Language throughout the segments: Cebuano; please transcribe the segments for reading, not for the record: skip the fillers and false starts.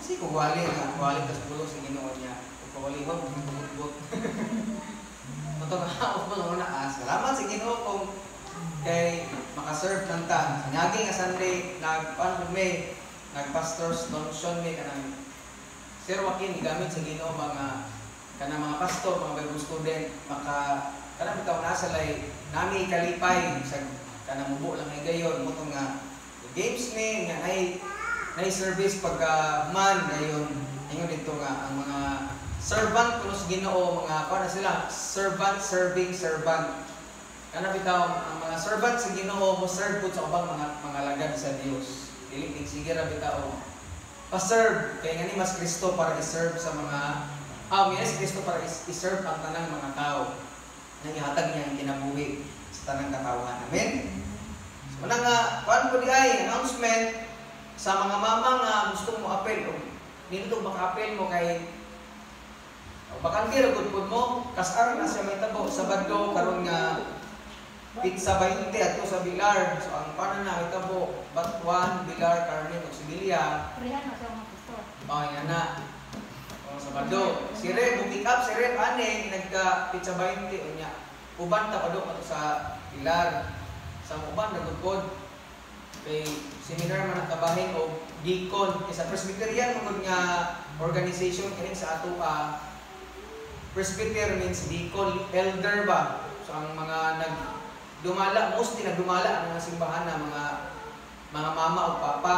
Si ko wali nga wali tas pulong sa Ginoo niya. Pawalihon bubot. Ato nga haos mo na ah, salamat sa Ginoo kung kay makaserve man ta. Sa niagi nga Sunday nag kuan may nag pastors luncheon may kanang Sir Joaquin, gigamit sa Ginoo mga kanang mga pastor, mga Bible student, maka kanang bitaw nasa lay nami kalipay sa kanang mubo lang higayon mo nga games ni nga nay service pagka man dayon. Ingon dito nga ang mga servant kuno sa Ginoo, mga kuan na sila, servant serving servant. Kana bitaw ang mga servant sa Ginoo mo serve pud sa ubang mga lagad sa Dios. Dili ning sige ra bitaw pa-serve kay ngani mas Kristo para i-serve sa mga yes, Kristo para i-serve ang tanang mga tao nang ihatag niya ang kinabuhi sa tanang katawhan. Amen. So una nga kuan ko di ay announcement sa mga mama nga gusto mo apel o nindot maka-apel mo kay o bakante ra gud pud mo kasar na siya may tabo Sabado karon nga Pizza 20 adto sa Bilar. So ang paano na may tabo Batuan, Bilar, Carmen ug Sibilia. Prihan na siya mga pastor. Oh, yan na. O, Sabado. Si Reb, pick up si Reb ane nagka Pizza 20 unya. Uban ta padung ato sa Pilar. Sa uban nagugod kay seminar man ang kabahin o deacon kay sa Presbyterian man nga organization kini sa ato ah, presbyter means deacon, elder ba. So ang mga nag dumala, mostly nagdumala ang mga simbahan na mga mama o papa.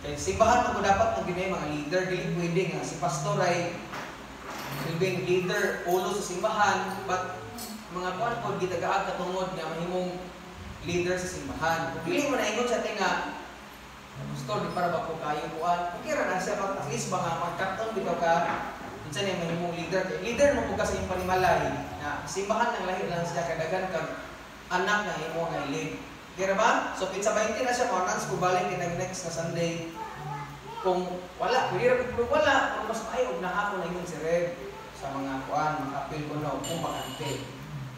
Kay simbahan man dapat ang ginay mga leader, dili pwede nga si pastor ay silbing leader ulo sa simbahan, but mga kuan pod gitagaag katungod nga mahimong leader sa simbahan. Kung dili mo na ingon sa tinga, "Pastor, di para ba ko kayo kuan?" Okay ra na siya, but at least ba nga magkaton bitaw ka unsa ni mahimong leader. Kay leader mo pud ka sa imong panimalay na simbahan ng lahi lang siya kadagan kag anak nga imo nga i-lead. Okay ra ba? So pizza 20 na siya, mo-announce ko balik kinang next na Sunday. Kung wala, pwede ra pud wala, pero mas maayo og naa ko na ingon si Reb sa mga kuan, maka-apil ko no kung bakante.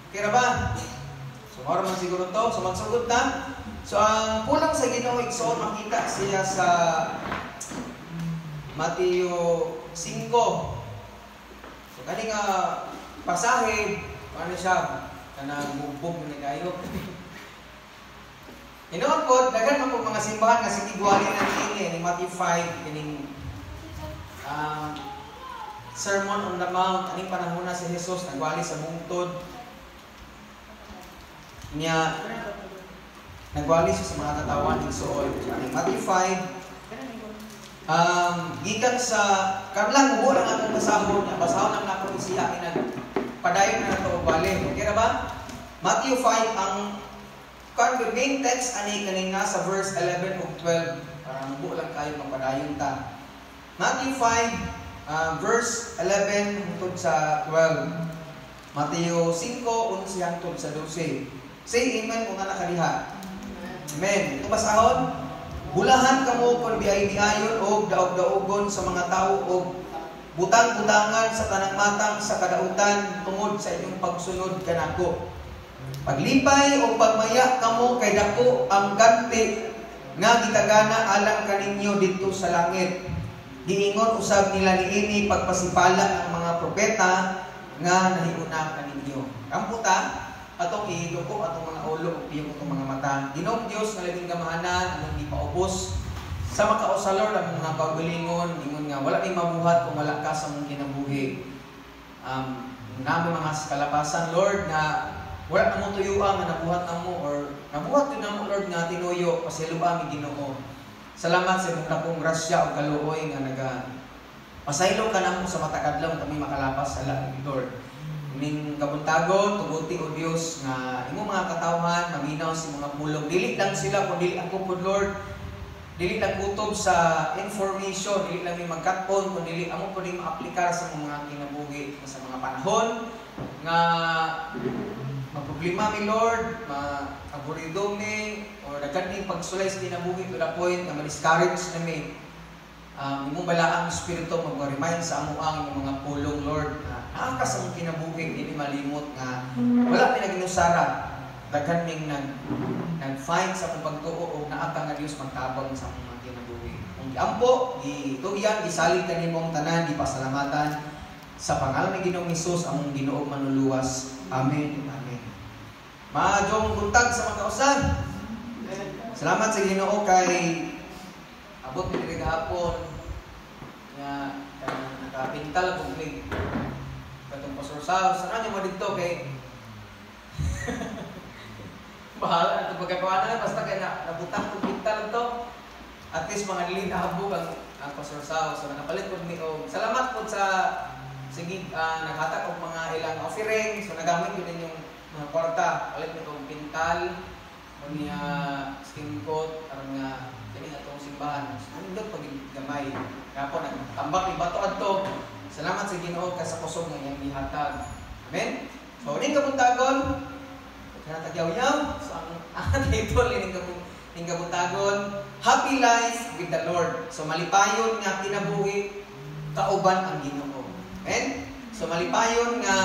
Okay ra ba? So mao man siguro to, so magsugod na. So ang pulong sa Ginoo, igsoon, makita siya sa Mateo 5. So kani nga pasahe, ano siya, kanang bugbog na kayo. Hinoon po, daghan man po mga simbahan nga sige gwali na niini ni Matthew 5 kining Sermon on the Mount. Aning panahon na si Jesus nagwali sa bungtod niya, nagwali siya sa mga katawan, igsoon. So aning Matthew 5, gikan sa karlang mubo lang akong basahon niya, basahon lang nako siya inag padayon na nato og bali. Okay ra ba? Matthew 5, ang kan main text ani kaning nasa verse 11 ug 12 para mubo lang kayo magpadayon ta. Matthew 5 verse 11 hangtod sa 12. Mateo 5, 11 hangtod sa 12. Say amen kung ana kadiha. Amen. Ito basahon. Bulahan kamo kung biay-biayon og daog-daogon sa mga tawo og butang-butangan sa tanang matang sa kadautan tungod sa inyong pagsunod kanako. Paglipay o pagmaya kamo kay dako ang ganti nga gitagana alang kaninyo didto sa langit. Giingon usab nila niini pagpasipala ang mga propeta nga nahiuna kaninyo. Kamputa atong iduko atong mga ulo ug piyong atong mga mata. Ginoong Dios nga labing gamahanan, among gipaubos sa makausa, Lord, ang mga kaugalingon, ingon nga wala may mabuhat kung wala ka sa among kinabuhi. Nami mga kalapasan, Lord, nga wala na mo tuyuan nga nabuhat namo or nabuhat yun namo, Lord, nga tinuyo, pasayloa mi, Ginoo. Salamat sa imong dakong grasya ug kaluoy nga naga pasaylo ka namo sa matag adlaw kami makalapas sa langit, Lord. Ning kabuntagon, tuguti o Dios nga imong mga katawhan maminaw sa mga pulong. Dili lang sila kun dili ako pud, Lord. Dili lang kutob sa information, dili lang mi magkat-on kun dili amo pud maaplikar sa mga kinabuhi sa mga panahon nga maproblema mi, Lord, ma-aburido mi, or daghan ning pagsulay sa kinabuhi to the point nga ma-discourage na mi. Imong balaang espiritu mag-remind sa amo ang imong mga pulong, Lord, na naa ka sa among kinabuhi, dili malimot nga wala mi naginusara. Daghan ming nag-fight sa among pagtuo og naa ka nga Dios magtabang sa among mga kinabuhi. Giampo, gitugyan, gisalig kanimong tanan, gipasalamatan sa pangalan ni Ginoong Hesus, among Ginoo manluluwas. Amen. Amen. Maayong buntag sa mga kausan. Salamat sa Ginoo kay abot mi diri gahapon nga kanang nakapintal kog mig katong pastor sa sana mo didto kay bahala na ito pagkakawa na, basta kay na, nabutang kog pintal to, at least mga dili nahabog ang pastor sa. So nakapalit pod mi og salamat pod sa sige naghatag og mga ilang offering. So nagamit yun inyong mga kwarta, palit mi og pintal unya skim coat aron nga kini atong simbahan nindot pag gamay. Kapo nagtambak ni bato adto. Salamat sa Ginoo kay sa kusog nga iyang gihatag. Amen. So ning kabuntagon tagyaw-yaw. So ang title ning kabuntagon, "Happy Life with the Lord." So malipayon nga kinabuhi kauban ang Ginoo. Amen. So malipayon nga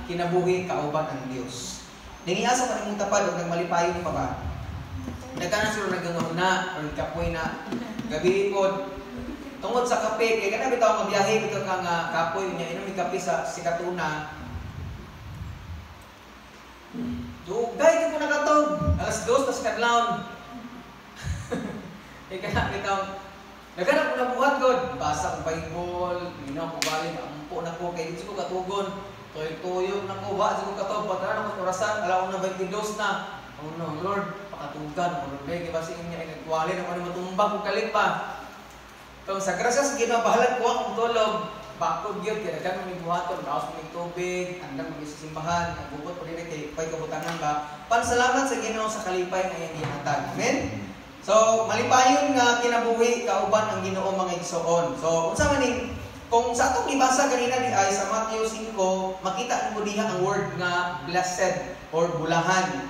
kinabuhi kauban ang Dios. Ningiasa pa nimong tapad og nagmalipayon pa ba? Nagkana siguro nagangahuna or kapoy na gabi pod tungod sa kape, kay kana bitaw nga biyahe bitaw ka nga kapoy, unya inom kape sa Sikatuna. Dugay ko nakatog alas 2 tas kadlawon. Kay kana bitaw naghanap ko na buhat god, basa ko Bible, minaw ko balik, ampo na ko kay di ko katugon. Tuyok na ko, wa ko katog, pataran ako orasan, 1:22 na. Oh no, Lord, pakatugan ko. Lord, kay basi niya ay nagwali na ko ni matumbang ko kalit pa. Kung sa grasya sa Ginoo, bahalag ko akong tulog. Bakod gyud kay daghan mo buhaton, gawas mo tubig, andam mo sa simbahan, nagbukot po diri kay pay kabutangan ba. Pansalamat sa Ginoo sa kalipay nga iyang gihatag. Amen. So, malipayon nga kinabuhi kauban ang Ginoo, mga igsoon. So, unsa man ning kung sa atong gibasa kanina di ay sa Matthew 5, makita nimo diha ang word nga blessed or bulahan.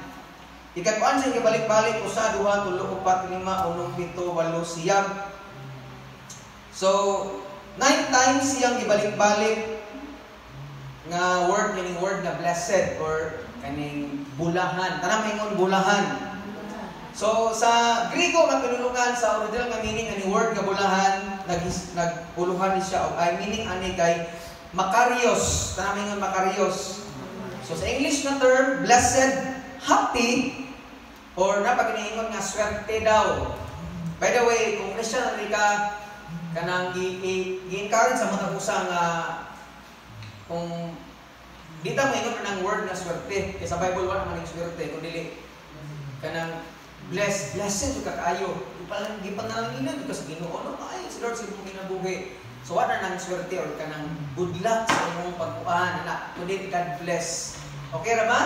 Ikakuan sa ibalik-balik, usa, duha, tulo, upat, lima, unom, pito, walo, siyam. So, 9 times siyang gibalik-balik nga word, kaning word nga blessed or kaning bulahan. Tanang maingon bulahan. So sa Griego nga pinulungan, sa original nga meaning ani word nga bulahan, nagpuluhan ni siya og ay meaning ani kay makarios. Tanang maingon makarios. So sa English na term, blessed, happy, or napaginiingon nga swerte daw. By the way, kung Christian na ka, kanang gi-encourage sa mga usa nga kung di ta maingon ng word nga swerte, kay sa Bible wala man ning swerte, kun dili kanang blessed, blessed ka kaayo. Gipangalanginan ka sa Ginoo, no, maayo si Lord sa imong kinabuhi. So wala nang swerte or kanang good luck sa imong pagkuan ana, kundi God bless. Okay ra ba?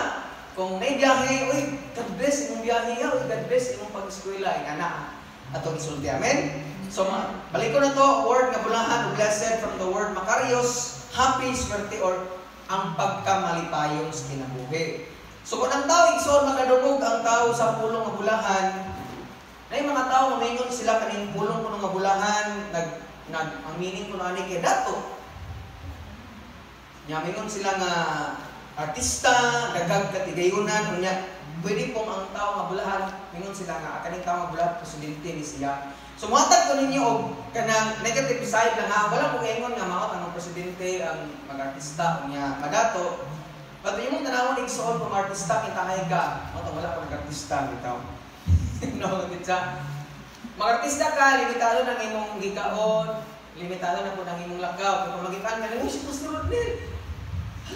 Kung may biyahe, uy, God bless imong biyahe, uy, God bless imong pag-eskwela, ana atong isulti. Amen. So balik ko na to, word nga bulahan o blessed from the word makarios, happy, swerte, or ang pagkamalipayon sa kinabuhi. So kung ang tao igsoon makadungog ang tao sa pulong nga bulahan, na yung mga tao mamingon sila kaning pulong kuno nga bulahan, nag nag ang meaning kuno ani kay dato. Nya mingon sila nga artista, daghang katigayunan, unya pwede pong ang tao nga bulahan, mingon sila nga kaning tao nga bulahan presidente ni siya. So muhatag ko ninyo og kanang negative side lang ha, wala ko ingon nga maot ang presidente, ang mag-artista unya madato. But imong tanawon igsoon kung artista kintahay ka, mo wala ko nag-artista bitaw. No, kitsa. Mag-artista ka, limitado nang imong gikaon, limitado na po nang imong lakaw. Kung magikan ka, uy, si Pastor Rodnel.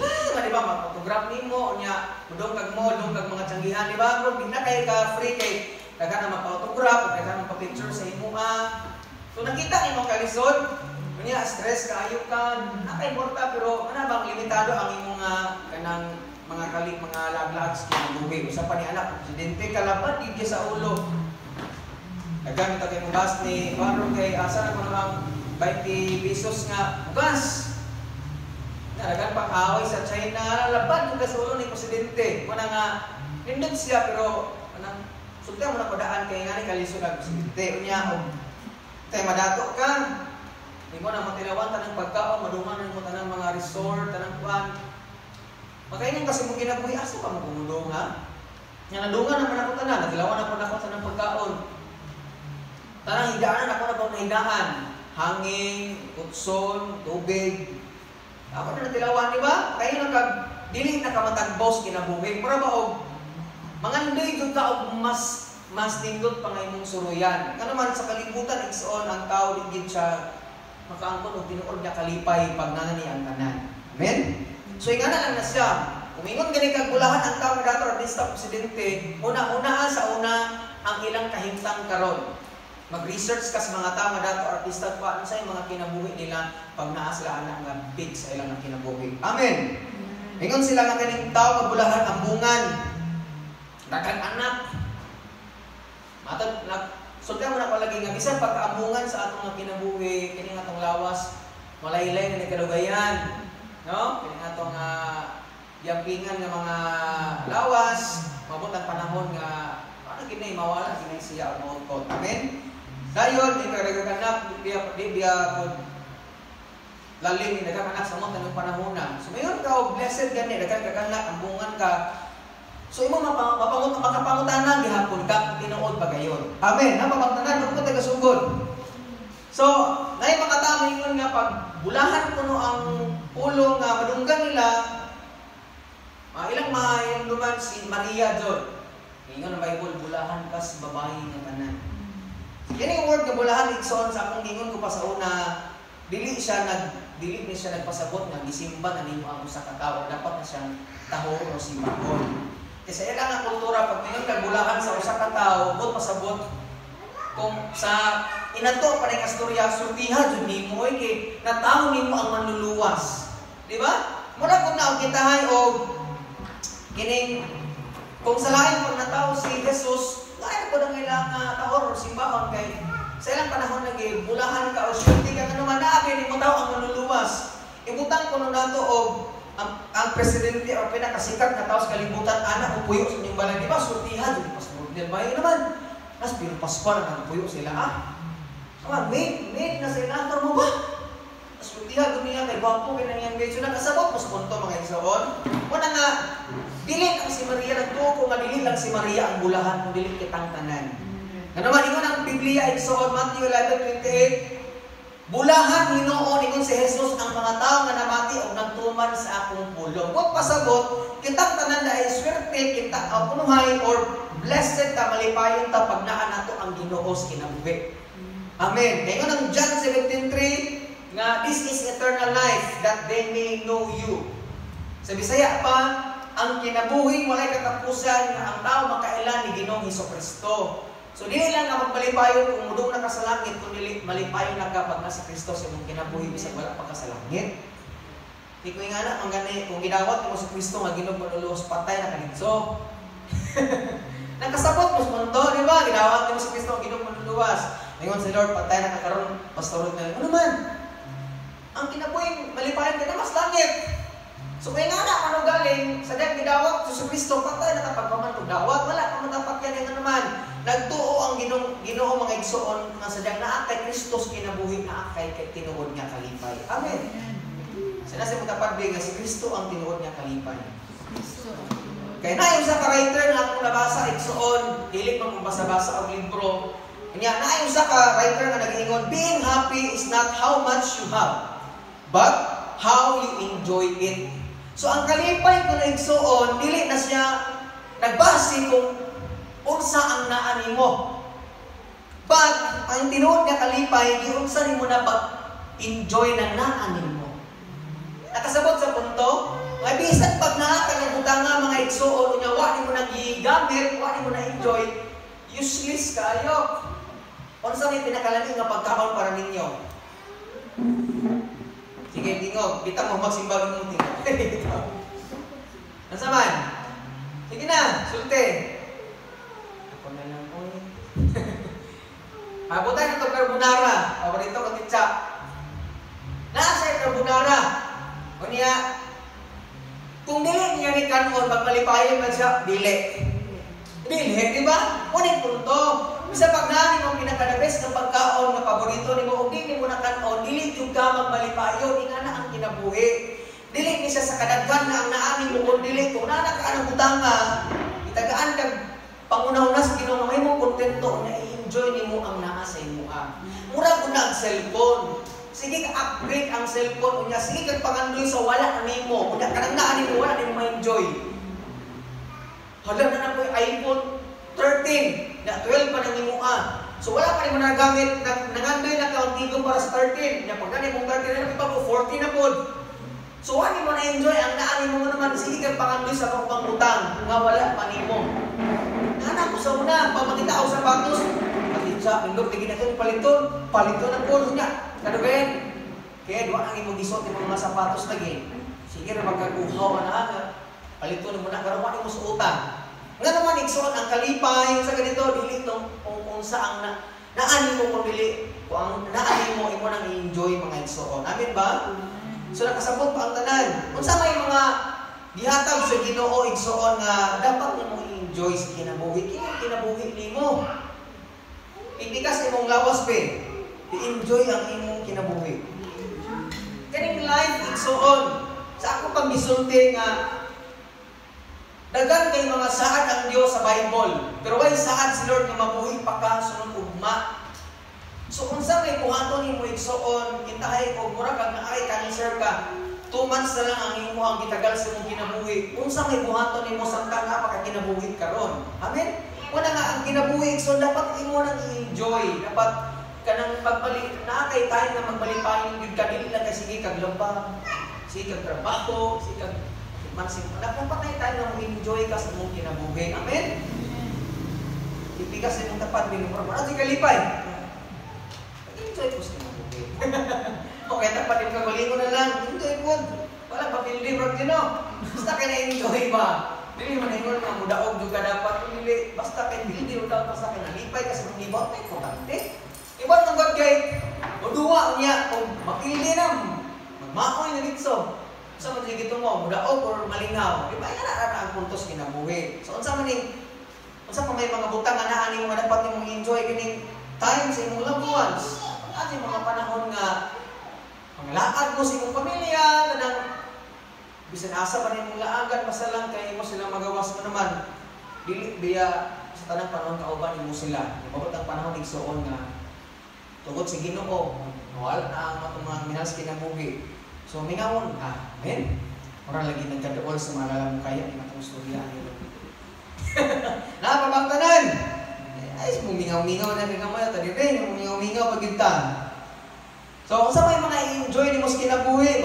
Hala, di ba, mag-photograph nimo, unya, mudong kag mall, dong kag mga tiyanggihan, di ba? Bro, di na kay ka free kay daghan na magpa-photograph, daghan na magpa-picture sa imuha. So nakita nimo kalisod, unya stress kaayo ka, nakaimporta pero ana bang limitado ang imong kanang mga kalik mga laglag sa kinabuhi. Usa pa ni anak presidente ka labad di sa ulo. Daghan ta kay mubas ni Juan kay asa na kuno ang 20 pesos nga bugas. Daghan pang away sa China, labad ko sa ulo ni presidente. Muna nga nindot siya pero anang sulti mo na kodaan kay ngani kalisod ang presidente. Unya og tay madato ka. Di mo na matilawan tanang pagkaon, madungan mo tanang mga resort, tanang kuan. Makaingon kasi mo kinabuhi, asa pa mo kumudong ha? Nga nadungan naman ako tanan, natilawan ako nako tanang pagkaon. Tanang higdaan ako na bang nahigdaan? Hangin, kutson, tubig. Ako na natilawan, di ba? Kayo nang kag dili na ka matagbaw sa kinabuhi. Mura ba og mangandoy jud ka og mas mas nindot pa nga imong suruyan. Kano man sa kalibutan, igsoon, ang tao di gid siya makaangkon og tinuod nga kalipay pag naa ni ang tanan. Amen? So ingana lang na siya. Kung ingon gani kag bulahan ang tao nga dato artista, presidente, una-una sa una ang ilang kahimtang karon. Mag-research ka sa mga tao nga dato artista pa ano sa mga kinabuhi nila pag naa sila anak nga big sa ilang kinabuhi. Amen. Ingon sila nga kaning tao nga bulahan, ambungan, daghang anak. Matag na sultihan mo na palagi nga bisan pagkaambungan sa atong nga kinabuhi, kini atong lawas malaylay na ni kadugayan, no? Kini atong yampingan nga mga lawas, mabot ang panahon nga ano kini mawala kini siya og mauntot. Amen. Dayon di ka anak, di biya pod lalim ni daghang anak sa mo tanong panahon na. So mayon ka og blessed gani, daghan kag anak, ambungan ka. So imo mapangut makapangutanan gihapon ka tinuod ba gayon. Amen. Na mapangutanan kung taga-sugod. So, naay mga tao ingon nga pag bulahan kuno ang pulong nga madunggan nila, ilang mahinumduman si Maria jud. Ingon ang Bible, "Bulahan ka sa babae nga tanan." Kini word nga bulahan, igsoon, sa akong gingon ko pa sa una, dili ni siya nagpasabot nga gisimba na nimo ang usa ka tawo, dapat na siyang tahor o simbahon. Kasi sa ilang nga kultura, pag mingon kag bulahan sa usa ka tawo, buot pasabot kung sa inato pa ning istorya, sultiha jud nimo oy kay natawo nimo ang manluluwas. Di ba? Mura kung na kitahay og kining kung sa lain pag natawo si Jesus, lain po ang ilang tahor or simbahon kay sa ilang panahon lagi bulahan ka o sulti ka nga naman naabi nimo tawo ang manluluwas. Ibutang kuno nato og ang presidente o pinakasikat nga tao sa kalibutan ana mo puyo sa inyong balay, di ba? Sultiha jud, Pastor Rodnel Mayo naman. Nas pero Pascual na puyo sila ah. Ama, mate, mate na senator mo ba? Sultiha gud niya kay gwapo kay nang iyang. So nakasabot mo sa punto, mga igsoon. Wala nga dili ang si Maria, nagtuo ko nga dili lang si Maria ang bulahan kung dili kitang tanan. Nga naman ingon ang Biblia, igsoon, Matthew 11:28, "Bulahan hinuon," ingon si Jesus, "ang mga tao nga namati og nagtuman sa akong pulong." Wa pasabot kitang tanan na ay swerte kita o kunuhay or blessed ta, malipayon ta pag naa nato ang Ginoo sa kinabuhi. Amen. Kaya ang John 17:3 nga "This is eternal life, that they may know you." Sa Bisaya pa, ang kinabuhi walay katapusan nga ang tao makaila ni Ginoong Kristo. So dili lang nga magmalipayon kung mudong na ka sa langit, kun dili malipayon na ka pag nasa Kristo sa imong kinabuhi bisag wala pa ka sa langit. Di ko ingana man gani kung gidawat mo sa Kristo nga Ginoong manluluwas, patay na ka didto. Nakasabot mo sa mundo, di ba? Gidawat mo sa Kristo ang Ginoong manluluwas. Ingon si Lord, "Patay na ka karon, Pastor." Ano man? Ang kinabuhi, malipayon ka na mas langit. So kaya nga na, ano galing, sa diyang gidawat sa Kristo, patay na kapag paman kung dawat, wala ka man dapat yan nga naman. Nagtuo ang Ginoo, Ginoo mga igsoon, nga sa diyang naa kay Kristo sa kinabuhi, naa kay kay tinuod nga kalipay. Amen. Sina si magkapagbi nga si Kristo ang tinuod nga kalipay. Kaya na yung sa ka-writer nga akong nabasa, igsoon, dili man kong basa-basa og libro. Kanya na yung sa ka-writer nga nag-ingon, "Being happy is not how much you have, but how you enjoy it." So ang kalipay ko na, igsoon, dili na siya nagbase kung unsa ang naa nimo. But ang tinuod nga kalipay, giunsa nimo na pag-enjoy ng naa nimo. Nakasabot sa punto? Nga bisan pag naa ka ng butanga, mga igsoon, unya wa nimo na gigamit, wa nimo na enjoy, useless kayo. Unsa may pinakalami nga pagkaon para ninyo? Sige, tingog. Kita mo magsimbag mo tingog. Unsa man? Sige na, sulti. Ako na lang, oy. Abutan na to carbonara. Paborito ko titsa. Naa sa carbonara. Unya, kung dili niya ni kanon, magmalipayon man siya, dili. Dili, di ba? Uning punto. Bisa pag nani mo pinaka the best ng pagkaon nga paborito nimo ug dili mo na kanon, dili jud ka magmalipayon, ingana ang kinabuhi. Dili ni siya sa kadaghan nga ang naani mo kung dili kung naa ka anang butanga, itagaan kag pangunaw sa Ginoo nga mahimong kontento na i I-enjoy nimo ang naa sa imuha. Mura ko na ang cellphone. Sige ka upgrade ang cellphone unya, sige kag pangandoy sa wala na nimo. Unya kanang naa nimo, wala nimo ma-enjoy. Hala na na ko iPhone 13, na 12 pa nang imuha. So wala pa nimo nagamit, nangandoy na ka og tigom para sa 13. Nya pag nani mong 13 na pa 14 na pod. So wala nimo na-enjoy ang naa nimo naman, sige kag pangandoy sa pang butang nga wala pa nimo. Nana ko sa una, pag makita ako sapatos, matitsa, pindot, tigin na ito, palito, palito na po, niya. Kadugayan, kaya duwa ang imong gisuot imong mga sapatos lagi. Sige na magkaguhaw na, palito na muna, karon wa nimo suotan. Nga naman, igsuot ang kalipay, sa ganito, dili itong kung saan na, naan mo kung dili, kung ang naan mo, imo nang i-enjoy mga igsuon. Amen ba? So nakasabot pa ang tanan. Unsa may mga gihatag sa Ginoo igsuon nga dapat nimo i-enjoy sa kinabuhi. Kini kinabuhi nimo. Pigdikas imong lawas be. I-enjoy ang imong kinabuhi. Kaning life igsuon. Sa ako pang gisulti nga daghan kay mga saad ang Dios sa Bible. Pero way saad si Lord nga mabuhi pa ka sunod ugma. So unsa may buhaton nimo igsuon, kintahay og mura kag naay cancer ka. 2 months na lang ang imong gitagal sa imong kinabuhi. Unsa may buhaton nimo samtang nga pa ka kinabuhi karon? Amen. Wala nga ang kinabuhi igsuon dapat imo nang i-enjoy. Dapat kanang pagbalik naa kay time nga magbalipayon gyud ka, dili lang kay sige kag laba, sige kag trabaho, sige kag mansin. Dapat na time nga mo-enjoy ka sa imong kinabuhi. Amen. Ipikas imong tapat minumura mo na kalipay. Enjoy ko sa kinabuhi. Okay, tapat yung kagalingon na lang. Enjoy po. Wala pa pildi, bro, you know. Basta kay na-enjoy ba? Dili man ingon nga mudaog jud ka dapat. Dili, basta kay pildi, daw basta kay nalipay kasi mong ibaw, may importante. Ibaw ng God kay, muduwa niya, kung mapildi na, magmaoy na dito. Sa man sige mo, mudaog or malingaw. Di ba, nga na ang puntos kinabuhi. So, unsa man ning, unsa pa may mga butang nga naa nimo nga dapat nimong enjoy kining time sa imong loved ones. At yung mga panahon nga manglaad mo sa imong pamilya, kanang bisan asa pa nimong laagan, basta lang kay mo sila magawas mo naman. Dili biya sa tanang panahon kauban nimo sila. Mabot ang panahon igsuon nga tugod sa Ginoo, wala na ang atong mga minahal sa kinabuhi. So mingawon, amen. Mura lagi nagkaduol sa mga lalamukaya ni atong istorya. Napabangtanan. Ay, mumingaw-mingaw na gamay, tadi rin, mumingaw-mingaw pag ta. So, kung sa may mga i-enjoy nimo sa kinabuhi,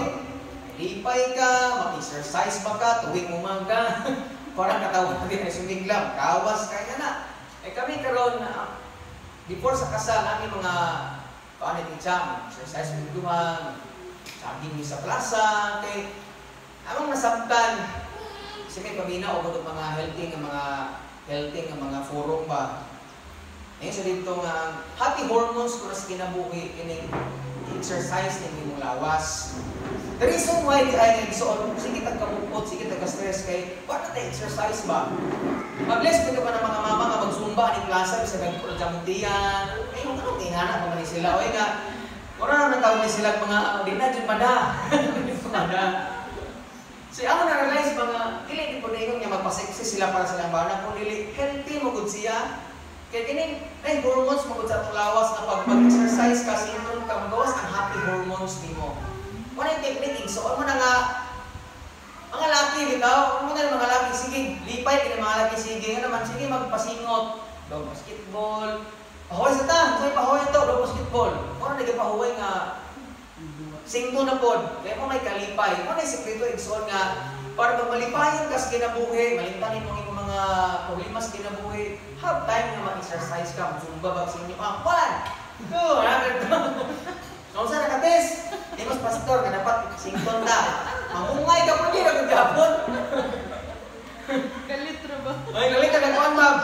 lipay ka, mag-exercise ba ka, tuwing umaga, parang katawan din ay sumigla, kawas ka, yan na. Eh kami karon before sa kasal, namin mga paano yung exercise mo duha, jogging sa plaza, kay among nasabtan, kasi may pamina o mga healthy nga mga forum ba. Ngayon sa dito nga happy hormones ko na sa kinabuhi kining exercise ning imong lawas. The reason why di ay nagsuon, sige tagkamukot, sige tagka-stress kay wala ta exercise ba. Mabless ko pa ng mga mama nga magsumba ani plaza sa dagko na jamuntian. Ay kung anong tingana pa man sila oy nga wala na tawag ni sila mga di na jud mada. Mada. So ako na-realize mga dili di po na ingon nga magpa-sexy sila para sa ilang bana kung dili healthy mo gud siya. Kaya kining ay hormones mo gud sa atong lawas nga pag mag-exercise ka sinton ka magawas ang happy hormones nimo. Wala yung technique igsuon mo na nga mga laki bitaw, mo na mga laki sige lipay kini mga laki sige nga naman sige magpasingot, dog basketball. Pahuway sa ta, soy pahuway to, dog basketball. Mo na nagapahuway nga singto na pod. Kaya mo may kalipay. Mo na sekreto igsuon nga para pag malipayon ka sa kinabuhi, malimtan nimo ang imong mga problema sa kinabuhi, have time nga mag-exercise ka, zumba ba sa inyo. 1, 2, 3. So, unsa na kates? Di mas pastor nga dapat sington ta. Mamungay ka po niya kag gapon. Galit ra ba? Ay, galit ka kuan ma'am.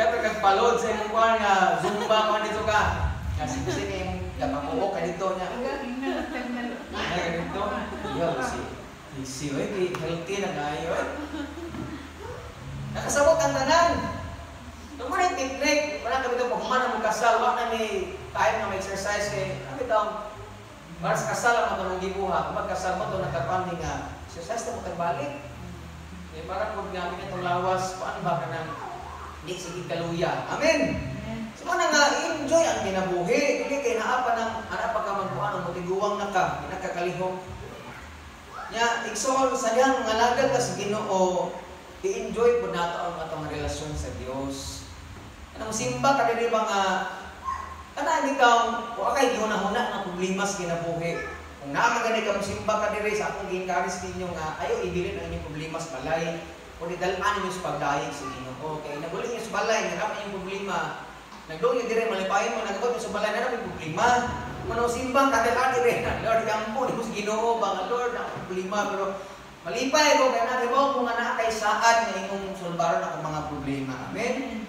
Gato kag palod sa imong kuan nga zumba kuan dito ka. Kasi kasi kay imong mamuo ka dito niya. Ay, ganito. Yo, si easy, oy, healthy na kayo. Nakasabot ang tanan. Nung muna yung technique, wala kami ito, pag humana mong kasal, wala na may time na may exercise, eh, ano ito, para sa kasal ang matulong gibuha, kung magkasal mo ito, nagkakuan nga, exercise na mo tagbalik. Eh, parang kung namin itong lawas, paano ba ka nang, hindi sige kaluya. Amen! So na nga enjoy ang kinabuhi, dili kay naa pa nang ana pa ka magkuan, motiguang na ka, di na ka kalihok. Nya igsoon, sa dihang ngalagad ka sa Ginoo, i-enjoy pud nato ang atong relasyon sa Dios. Anong simba ka diri ba nga kana bitaw wa kay gihuna-huna nga problema sa kinabuhi. Kung naa man gani ka mosimba ka diri, sa akong gi-encourage ninyo nga ayo ibilin ang inyong problema sa balay. Kung idal-an ninyo sa pagdayeg sa Ginoo kay nabuli ninyo sa balay nga naa inyong problema. Nagdong niyo diri, malipayon mo, nagabot mo sa balay na may problema. Mano simba ka diri, "Lord, kampo ni mo sa Ginoo ba nga Lord, na problema," pero malipay ko kay nakibaw ko nga naa kay saad nga imong sulbaron akong mga problema. Amen.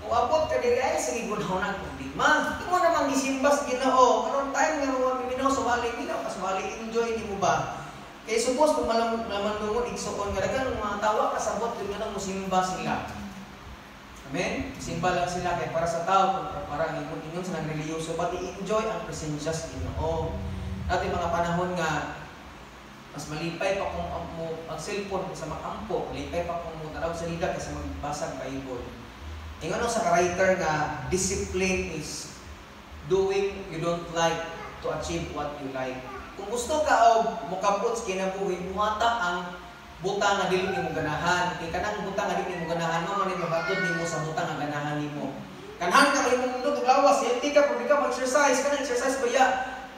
Kung abot ka diri ay sige gunaw na ang problema. Di mo namang gisimba sa Ginoo. Karon time nga mo maminaw sa wali, minaw ka sa wali, enjoy nimo ba? Kay suppose kung malam lamang igsuon nga daghang mga tawa kasabot yun nga nang musimba sila. Amen? Simba lang sila kay para sa tao, kung para ingon ingon sa nang relihiyoso, but i-enjoy ang presensya sa Ginoo. Dati mga panahon nga mas malipay pa kung ang mo ang cellphone sa makampo, malipay pa kung mo tanaw sa lida kaysa magbasa Bible. Ingon sa writer nga discipline is doing you don't like to achieve what you like. Kung gusto ka og mokabot sa kinabuhi, buhata ang butang nga dili nimo ganahan. Kay kanang butang nga dili nimo ganahan mo man mahatod nimo sa butang nga ganahan nimo. Kanhan ka kay imong mundot og lawas, healthy ka pero di ka mag-exercise, kanang exercise ba ya?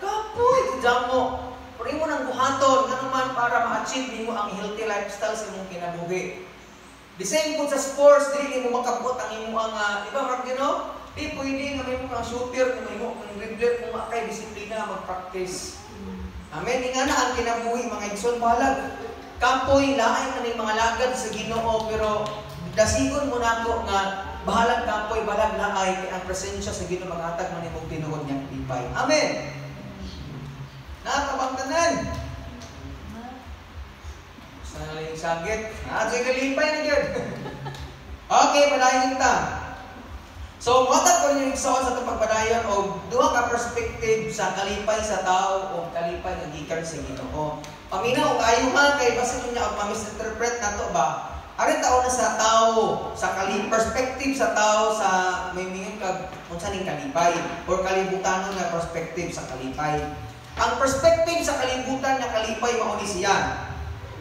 Kapoy jamo. Pero imo nang buhaton ngano man para ma-achieve nimo ang healthy lifestyle sa imong kinabuhi. The same po sa sports, dili nimo makabot ang imong ang di ba marag no? Di pwede nga mahimo kang shooter, nga mahimo kang dribbler kung wa kay disiplina mag-practice. Amen. Nga na ang kinabuhi, mga igsoon, bahalag kapoy, laay man ning mga lagad sa Ginoo, pero dasigon mo nako nga bahalag kapoy, bahalag laay, kay ang presensya sa Ginoo maghatag man nimong tinuod niyang lipay. Amen. Nakabang tanan. Sa sagit. Ah, sige, kalipay na gyud. Okay, padayon ta. So, muhatag ko ninyo, igsoon, sa itong pagpadayon og duha ka perspective sa kalipay sa tao o kalipay nga gikan sa Ginoo. Paminaw og ayo ha, kay basin niya og ma-misinterpret nato ba. Arin tao na sa tao, sa kali perspective sa tao sa may mingon kag unsa ning kalipay or kalibutanon nga perspective sa kalipay. Ang perspective sa kalibutan nga kalipay mao ni siya: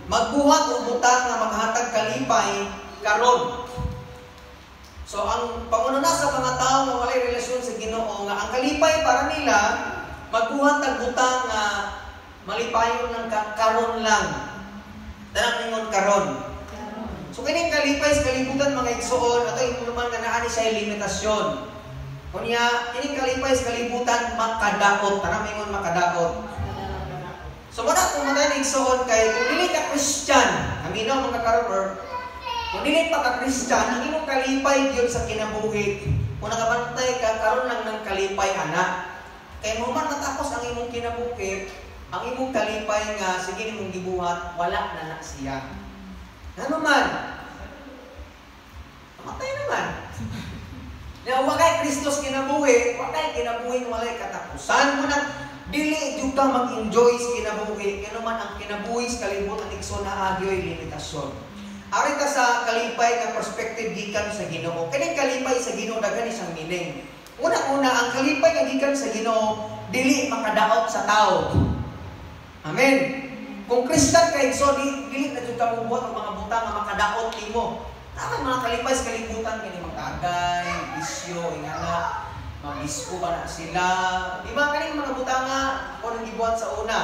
magbuhat og butang nga maghatag kalipay karon. So ang panguna sa mga tao nga walay relasyon sa Ginoo nga ang kalipay para nila magbuhat og butang nga malipayon ng karon lang. Tanang ingon, "Karon." So kining kalipay sa kalibutan, mga igsoon, ato naman nga naa ni siya limitasyon. Kunya kining kalipay sa kalibutan makadaot, tanang ingon, "Makadaot." So muna kung mga igsoon, kay kung dili ka Christian, aminaw mga karon or kung dili pa ka Christian, ang imong kalipay gyud sa kinabuhi, kung nakabantay ka, karon lang ng kalipay ana. Kay mo man matapos ang imong kinabuhi, ang imong kalipay nga sige nimong gibuhat, wala na na siya. Ngano man? Namatay naman. Na wa kay Kristo kinabuhi, wa kay kinabuhi nga walay katapusan. Mo nang dili jud ka mag-enjoy sa kinabuhi, ngano man ang kinabuhi sa kalibutan, igsoon, naa gyoy limitasyon. Ari ta sa kalipay nga perspective gikan sa Ginoo. Kining kalipay sa Ginoo, daghan ni siyang meaning. Una-una, ang kalipay nga gikan sa Ginoo dili makadaot sa tao. Amen. Kung Christian kay so di, dili na jud ka mobuhat og mga butang nga makadaot nimo. Tama, mga kalipay sa kalibutan kini magtagay, bisyo, ingana, mag-disco ba na sila. Di ba kaning mga butang nga ako nang gibuhat sa una?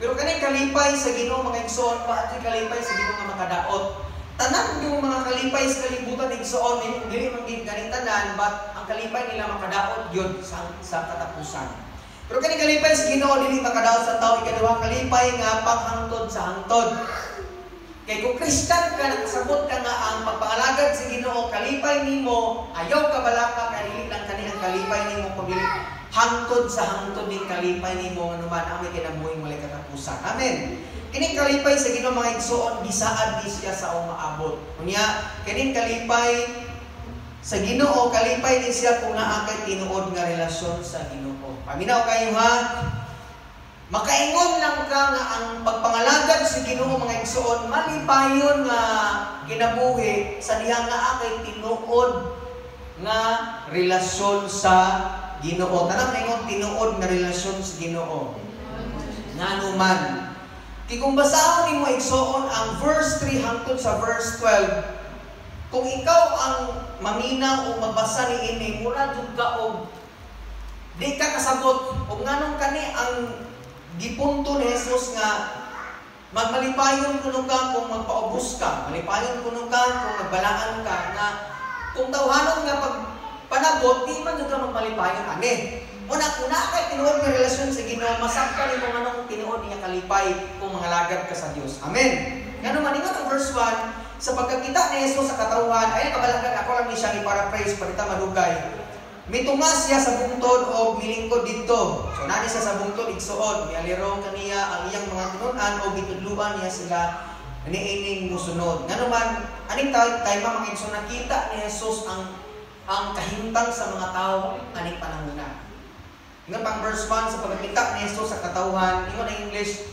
Pero kaning kalipay sa Ginoo, mga igsoon, pa kalipay sa Ginoo nga makadaot. Tanan yung mga kalipay sa kalibutan, igsoon, dili man gid ganing tanan, but ang kalipay nila makadaot gyud sa katapusan. Pero kaning kalipay sa Ginoo dili makadaot sa tao. Ikaduha, kalipay nga panghangtod sa hangtod. Kay kung Christian ka, nakasabot ka nga ang pagpangalagad sa Ginoo kalipay nimo, ayaw ka balaka kay dili lang kani ang kalipay nimo kun dili hangtod sa hangtod ning kalipay nimo, anuman ang may kinabuhing walay katapusan. Amen. Kining kalipay sa Ginoo, mga igsoon, gisaad ni siya sa umaabot. Unya, kining kalipay sa Ginoo, kalipay ni siya kung naa kay tinuod nga relasyon sa Ginoo. Paminaw kayo ha. Makaingon lang ka nga ang pagpangalagad sa Ginoo, mga igsoon, malipayon nga kinabuhi sa dihang naa kay tinuod nga relasyon sa Ginoo. Tanang ingon, tinuod nga relasyon sa Ginoo. Ngano man? Kay kung basahon nimo, igsoon, ang verse 3 hangtod sa verse 12, kung ikaw ang maminaw o magbasa ni ini, mura jud ka og di ka kasabot og nganong kani ang gipunto ni Jesus nga magmalipayon kuno ka kung magpaubos ka, malipayon kuno ka kung magbalaan ka, nga kung tawhanon nga pag panabot, di man jud ka magmalipayon ani. Una, kung naa kay tinuod nga relasyon sa Ginoo, masabtan nimo nganong tinuod niya kalipay kung mangalagad ka sa Dios. Amen. Ngano man, ingon ang verse 1, sa pagkakita ni Jesus sa katawhan, ay kabalagan ako lang ni siyang i-paraphrase para madugay. Mitunga siya sa bungtod o milingkod didto. So nani siya sa bungtod, igsuon, mialirong kaniya ang iyang mga tinunan o gitudluan niya sila niining musunod. Ngano man, aning time, mga igsoon, nakita ni Jesus ang kahimtang sa mga tao aning panahona. Ingon pang verse 1, sa pagkakita ni Jesus sa katawhan, ingon ang English,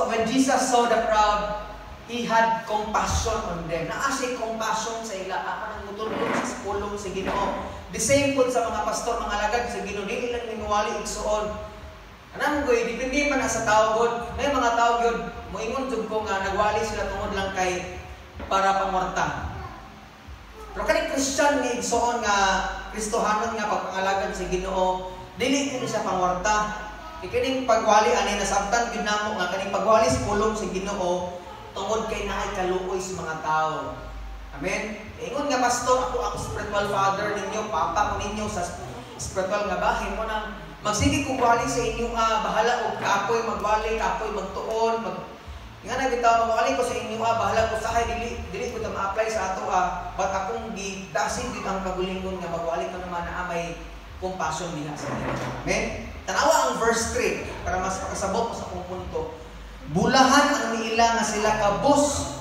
when Jesus saw the crowd, He had compassion on them. Naa siya compassion sa ila. Ako nang mutudlo sa pulong sa Ginoo. The same po sa mga pastor, mga alagad sa Ginoo, dili lang minuwali, igsuon. Anam ko, depende man na sa tao god. May mga tao gyud, moingon jud ko nga nagwali sila tungod lang kay para pangwarta. Pero kaning Christian nga, igsuon, nga Kristohanon nga pagpangalagad sa Ginoo, dili kini siya pangwarta. Kay kining pagwali ani, nasabtan gyud namo nga kaning pagwali sa pulong sa Ginoo tungod kay naay kaluoy sa mga tao. Amen. Ingon nga pastor, ako ang spiritual father ninyo, papa ko ninyo sa spiritual nga bahin mo nang magsige ko wali sa inyo nga bahala og kapoy magwali, kapoy magtuon, mag nga na bitaw magwali ko sa inyo bahala ko sahay, dili dili ko ta ma-apply sa ato but akong gidasin gid ang kagulingon nga magwali ko naman na may compassion diha sa inyo. Amen. Tanawa ang verse 3 para mas makasabot ko sa akong punto. Bulahan ang niila nga sila kabus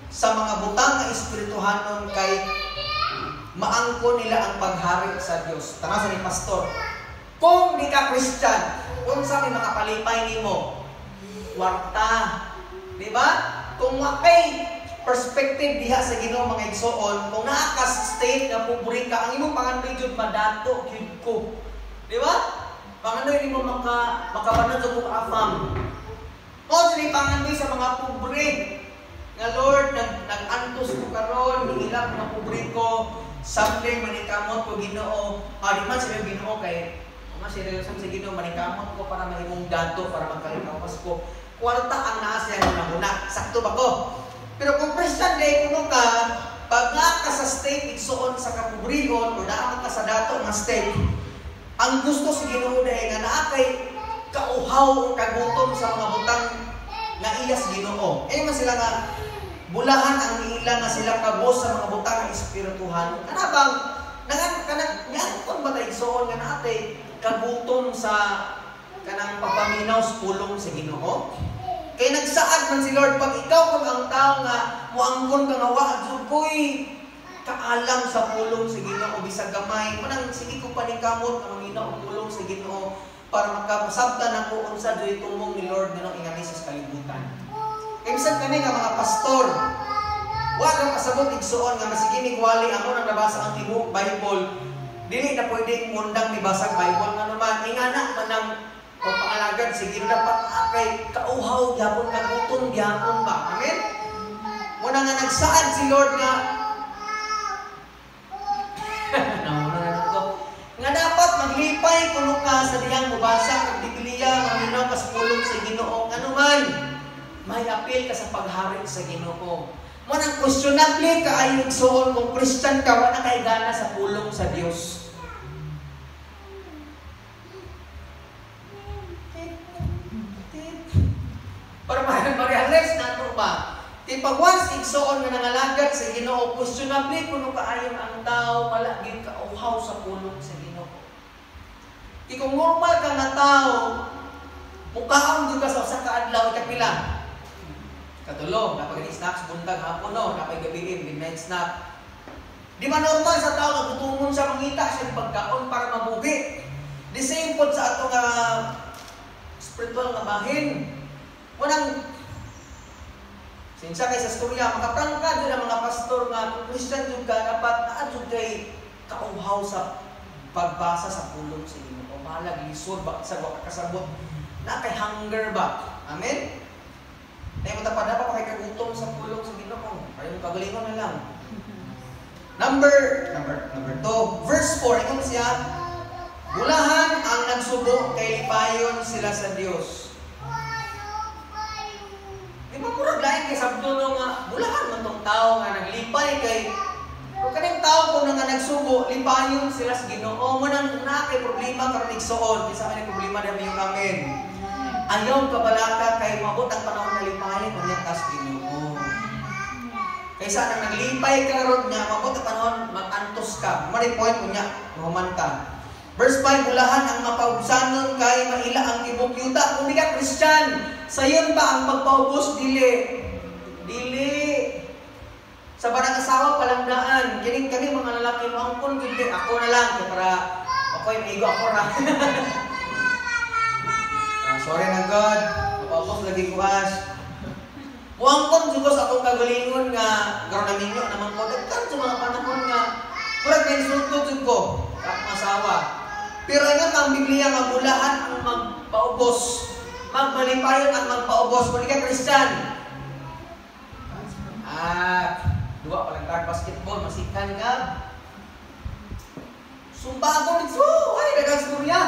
sa mga butang nga espirituhanon kay maangko nila ang paghari sa Dios. Tanaw sa ni pastor. Kung di ka Christian, unsa may makapalipay nimo? Kwarta. Di ba? Kung wa kay perspective diha sa Ginoo, mga igsoon, kung naa ka sa state nga pobre ka, ang imong pangandoy jud madato gyud ko. Di ba? Pangandoy nimo makabanat og afam. O sila pangandoy sa mga pobre. Nga Lord, nag-antos ko karon, ningilak mga pobre ko, someday manikamot ko Ginoo. Ah, di man sila Ginoo kay mga seryoso sa Ginoo, manikamot ko para mahimong dato, para magkalikawas ko. Kwarta ang naa siya hunahuna. Sakto ba ko? Pero kung Christian day kuno ka, pag naa ka sa state, igsuon, sa kapobrehon o naa ka sa dato nga state, ang gusto sa Ginoo dahil nga naa kay kauhaw o kagutom sa mga butang nga iya sa Ginoo. Eh man sila nga bulahan ang ila nga sila kabos sa mga butang nga espirituhan. Kana bang nangan kanang niangkon ba ta, igsuon, nga naa tay kagutom sa kanang pagpaminaw sa pulong sa Ginoo? Kay nagsaad man si Lord, pag ikaw kung ang tao nga muangkon ka nga wa jud ko'y kaalam sa pulong sa Ginoo bisag gamay, manang sige ko paningkamot nga maminaw og pulong sa Ginoo para makapasabtan nako unsa juy tumong ni Lord nganong ingani sa kalibutan. Kay bisan kami nga mga pastor, wa ka pasabot, igsuon, nga masige mig wali ako nang nabasa ang tibuok Bible. Dili na pwedeng mundang mibasag Bible, ngano man, ingana man ang pagpangalagad sa Ginoo, dapat kay kauhaw gyapon, kagutom gyapon ba. Amen. Muna nga nagsaad si Lord nga nauna na ko nga dapat maglipay kuno ka sa diyang mobasa kag Biblia, maminaw ka sa pulong sa Ginoo, ngano man may apil ka sa paghari sa Ginoo. Mo nang questionable kaayo, igsuon, kung Christian ka, wala kay gana sa pulong sa Dios. Para ma-realize nato ba? Kay pag once, igsuon, nga nangalagad sa Ginoo, questionable kuno kaayo ang tao wala gyud kauhaw sa pulong sa Ginoo. Kay kung normal ka nga tao, mukaon gyud ka sa usa ka adlaw, ikapila? Katulo, napag snacks buntag, hapon, no, napay gabi, midnight snack. Di ba normal sa tao nga gutomon siya, mangita siya ng pagkaon para mabuhi? The same pod sa ato nga spiritual nga bahin. Unang Sinsa kay sa storya, makaprangka jud ang mga pastor nga kung Christian jud ka, dapat naa jud kay kauhaw sa pagbasa sa pulong sa Ginoo. Bahalag lisod ba sa wa ka kasabot. Na kay hunger ba? Amen? Nay mo tapad na pa kay kagutom sa pulong sa Ginoo. Ay mo kagalingon na lang. Number 2, verse 4, ingon siya, "Bulahan ang nagsubo kay lipayon sila sa Dios." Di ba murag lain kay sabto no nga bulahan man tong tao nga naglipay kay kung kaning tao kung nga nagsubo, lipayon sila sa Ginoo. Mo nang kung naa kay problema karon igsuon, kinsa man problema dami yung amen. Ayaw kabalaka kay moabot ang panahon na lipayon unya ka sa Ginoo. Kaysa nang naglipay ka ron nga moabot ang panahon mag-antos ka. Mao point unya mahuman ka. Verse 5, "Bulahan ang mapaubsanon kay maila ang tibok yuta." Kung di ka Christian, sayon ba ang magpaubos? Dili. Dili. Sa barang asawa palangdaan, kining kami mga lalaki mo angkon gud ako na lang kay para ako'y maigo ako ra. Sorry na God, mapaubos lagi ko as. Muangkon jud ko sa akong kagalingon nga karon naminyo naman ko daghan sa mga panahon nga murag insulto jud ko sa akong asawa. Pero ingon ang Biblia nga bulahan ang magpaubos, magmalipayon ang magpaubos. Kung di ka Christian, duwa pa lang tag basketball, masikan ka. Sumba ako nito, ay, daghang storya.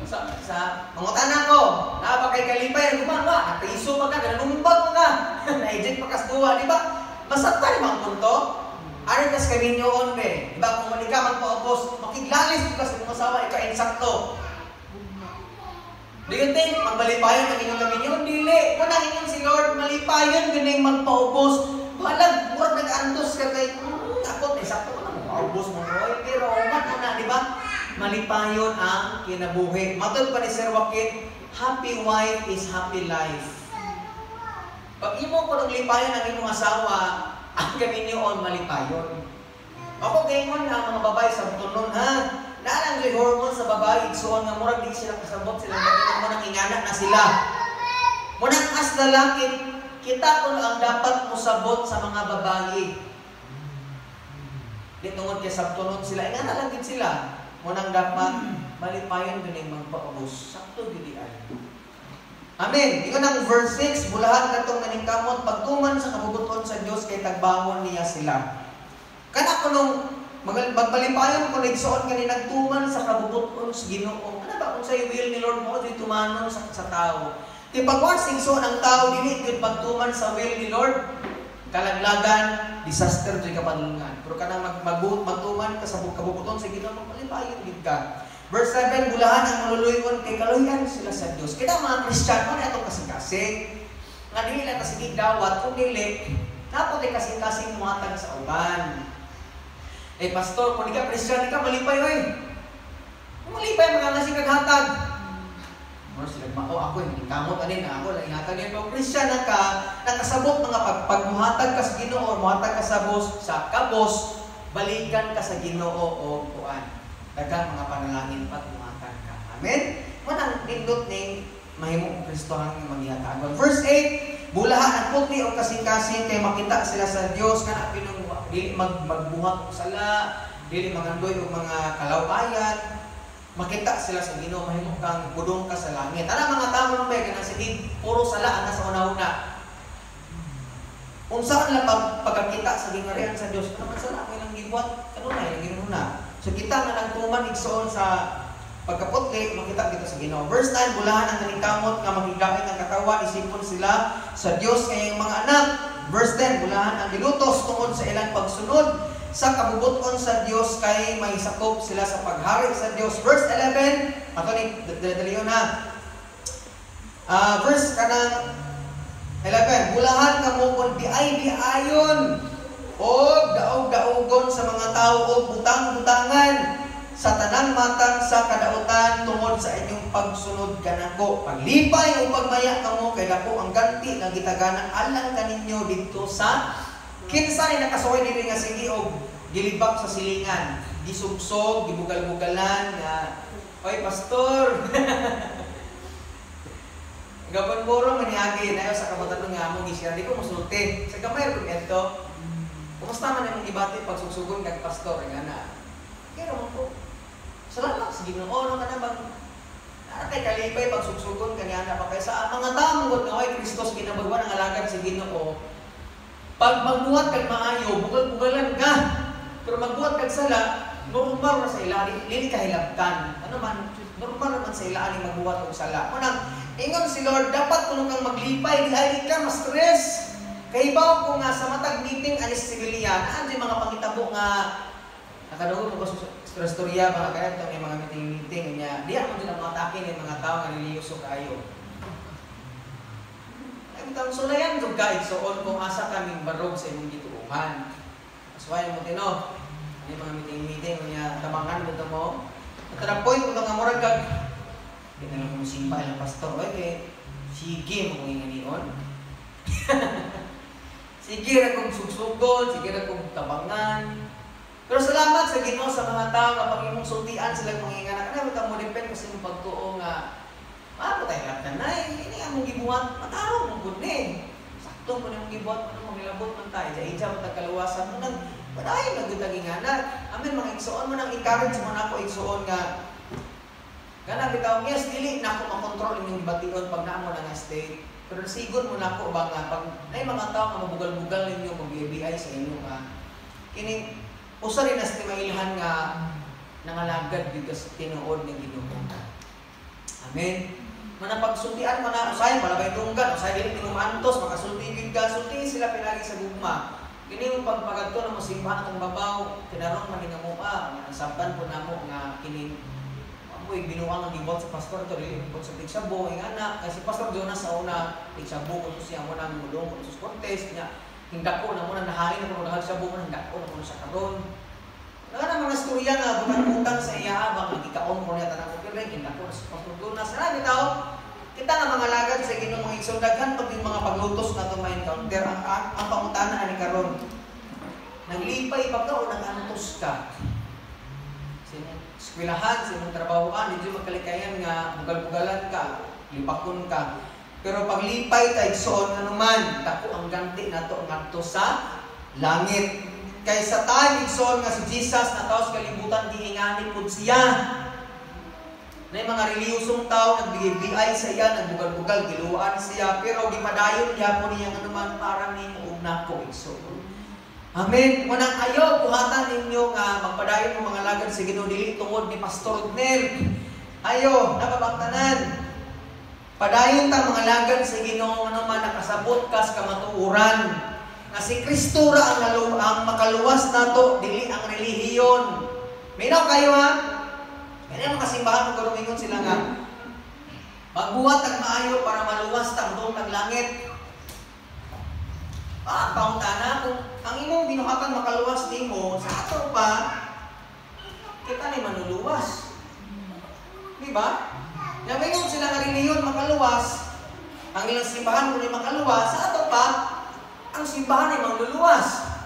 Sa mangutana ko, naa ba kay kalipay, ano ba, napriso pa ka, nanumbag pa ka, na-eject pa ka sa duwa, di ba? Masaktan di ba ang punto? Aron kas kaminyoon be, di ba? Kung wali ka magpaubos, makiglalis ka sa imong asawa, ika-insakto. Do you think magbalipayon ang inyong kaminyoon? Dili. Kung ang inyong si Lord, malipayon ganing magpaubos. Balag, murag nag-antos ka kay, ako, sakto ko na, magpaubos mo. Oy, pero man na, di ba? Malipayon ang kinabuhi. Matod pa ni Sir Joaquin, happy wife is happy life. Pag imo ko lipayon ang imong asawa, ang kaminyoon malipayon. Ako gaingon nga ang mga babae sa tunon ha. Naalang yung hormone sa babae, igsuon nga murag di sila kasabot sila mo nang ingana na sila. Munang as lalaki, kita kuno ang dapat mosabot sa mga babae. Di tungod kay sabtunon sila, ingana lang gid sila. Munang dapat malipayon ganing magpaubos. Sakto gid ay. Amen. Ingon ang verse 6, "Bulahan katong naningkamot pagtuman sa kabubuton sa Dios kay tagbawon niya sila." Kana kunong magmalipayon kung igsuon kani nagtuman sa kabubuton sa Ginoo. Ano ba kung sa will ni Lord mo di tumanon sa tao? Ti pag once igsuon ang tao dili gyud pagtuman sa will ni Lord, kalaglagan, disaster jud kapadulungan. Pero kanang magtuman ka sa kabubuton sa Ginoo, magmalipayon gid ka. Verse 7, "Bulahan ang maluluyon kay kaluyan sila sa Dios." Kita mga Kristiyano na atong kasing-kasing nga dili lang kasige dawat kung dili napot ay kasing-kasing muhatag sa uban. Eh pastor, kung di ka Kristiyan, di ka malipay oy. Kung malipay mga ngasing kaghatag. Moro sila mao ako hindi kamot ani na ako lang ihatag niyo. Kung Kristiyan na ka, nakasabot mga pagmuhatag ka sa Ginoo, muhatag ka sa bos, sa kabos, balikan ka sa Ginoo o kuan. Daghang mga panalangin pag muhatag ka. Amen? Manang nindot ning mahimo kong Kristohan nga manghihatagon. Verse 8, "Bulahan ang puti o kasing-kasing kay makita sila sa Dios." Kana pinong dili magbuhat og sala, dili mangandoy og mga kalawayan, makita sila sa Ginoo, mahimo kang budong ka sa langit. Ana mga tao nung bay kanang sige puro sala ang nasa una-una. Unsa lang pagkakita sa gingarian sa Dios, ano man sala ang ilang gibuhat kanunay ilang ginuna. So kita nga nagtuman igsoon sa pagkaputli, makita kita sa Ginoo. Verse 9, "Bulahan ang naningkamot nga makigdait ang katawan, isipon sila sa Dios nga mga anak." Verse 10, "Bulahan ang gilutos tungod sa ilang pagsunod sa kabubuton sa Dios kay may sakop sila sa paghari sa Dios." Verse 11, ato ni dali na. Verse kanang 11, "Bulahan kamo kung diay-diayon o daog-daogon sa mga tao o butang-butangan sa tanang matang sa kadautan tungod sa inyong pagsunod kanako. Paglipay o pagmaya kamo kay dako ang ganti nga gitagana alang kaninyo didto sa." Kinsa ni nakasuway diri nga sige og gilibak sa silingan, gisugsog, gibugal-bugalan nga, "Oy pastor." Gapon puro maniagi na sa kabatanon nga among gisira, di ko musulti. Sa gamay ko ito. Kumusta man imong gibati pagsugsugon kag pastor nga na? Kaya man ko. Salamat sa Ginoo, no, kana bang naa kay kalipay pagsugsugon kaniya na pa kay sa mga tao gud nga way Kristos ginabagwan ang alagad sa Ginoo. Pag magbuhat kag maayo, bugal-bugalan ka. Pero magbuhat kag sala, normal ra sa ila, dili ka hilabtan. Ano man, normal naman sa ila ani magbuhat og sala. Munang ingon si Lord, dapat kuno kang maglipay, di ay ka ma-stress. Kay hibaw ko nga sa matag meeting anis civilian, naa mga pangitabo nga nakadungog ko sa istorya mga kaya itong mga meeting-meeting niya. Diya mo din ang mga atake ng mga tao nga relihiyoso kaayo. Ay butang sulayan jud ka, igsuon, kung asa kaming barog sa imong gituohan. Aswayan mo tino. Ano mga meeting-meeting niya, tabangan mo mo. At the point mo nga murag kag di na lang mo simba ilang pastor oy kay sige mo kung inganion. Sige ra kong sugsugon, sige ra kong tabangan. Pero salamat sa Ginoo sa mga tao nga pag imong sultian sila mga ingana kana bitaw mo depend kasi imong pagtuo nga maabot ay laptan na ini among gibuhat matarong mo gud ni. Sakto mo nimong gibuhat mo mangilabot man ta ija mo tagkaluwasan mo nang padayon na gud ang ingana. Amen, mga igsuon, mo nang encourage mo nako, igsuon, nga kana bitaw, yes, dili nako makontrol inyong gibation pag naa mo na nga state. Pero sigon mo nako ba nga pag nay mga tao nga mabugal-bugal ninyo, mag-BI sa inyo nga kining usa rin nas mailhan nga nangalagad gyud sa tinuod ng Ginoo. Amen. Manapagsultian mo na usahay palabay tunggan, usahay dili tingumantos, makasulti gyud ka, sulti sila pinagi sa gugma. Kini mo pagpagadto na mo simbahan atong babaw, tinarong man nga mo ang sabtan po namo nga kining amoy binuang ang gibuhat sa pastor to dili gibuhat sa Tigsabo ingana kasi Pastor Jonas sa una Tigsabo ko siya mo nang mudong ko sa Cortez nya hindako na mo na nahalin na kuno sa mo hindako na kuno sa karon. Nga mga storya nga butang-butang sa iya bang nagikaon ko niya tanang ko hindako na sa Pastor Jonas. Sana bitaw kita nga mga lagad sa Ginoo, mga igsoon, daghan pag yung mga paglutos na itong ma-encounter. Ang pangutana ani karon, naglipay ba ka o nag-antos ka? Sa imong eskwelahan, sa imong trabahoan, di magkalikayan nga bugal-bugalan ka, lipakon ka. Pero paglipay ta, igsoon, anuman, dako ang ganti nato ngadto sa langit. Kay sa time, igsoon, nga si Jesus natawo sa kalibutan, giingani pud siya. Na mga reliyosong tao nagbigay sa iya, nagbugal-bugal, giluan siya, pero gipadayon gyapon niya anuman para nimo ug nako, igsoon. Amen. Unang ayaw buhatan ninyo nga magpadayon mo mga lagad sa Ginoo dili tungod ni Pastor Rodnel. Ayo, napabangtanan. Padayon ta mga lagad sa Ginoo anuman nakasabot kas kamatuoran. Nga si Kristo ra ang makaluwas nato, dili ang relihiyon. Minaw kayo ha? Kaya mga simbahan mo karon sila nga magbuhat ang maayo para maluwas tang duong tag langit. Ah, pangutana kung ang imong binuhatan makaluwas nimo, sa ato pa kita ni manuluwas. Di ba? Namingon sila nga relihiyon makaluwas, ang ilang simbahan kuno makaluwas, sa ato pa ang simbahan ay manluluwas.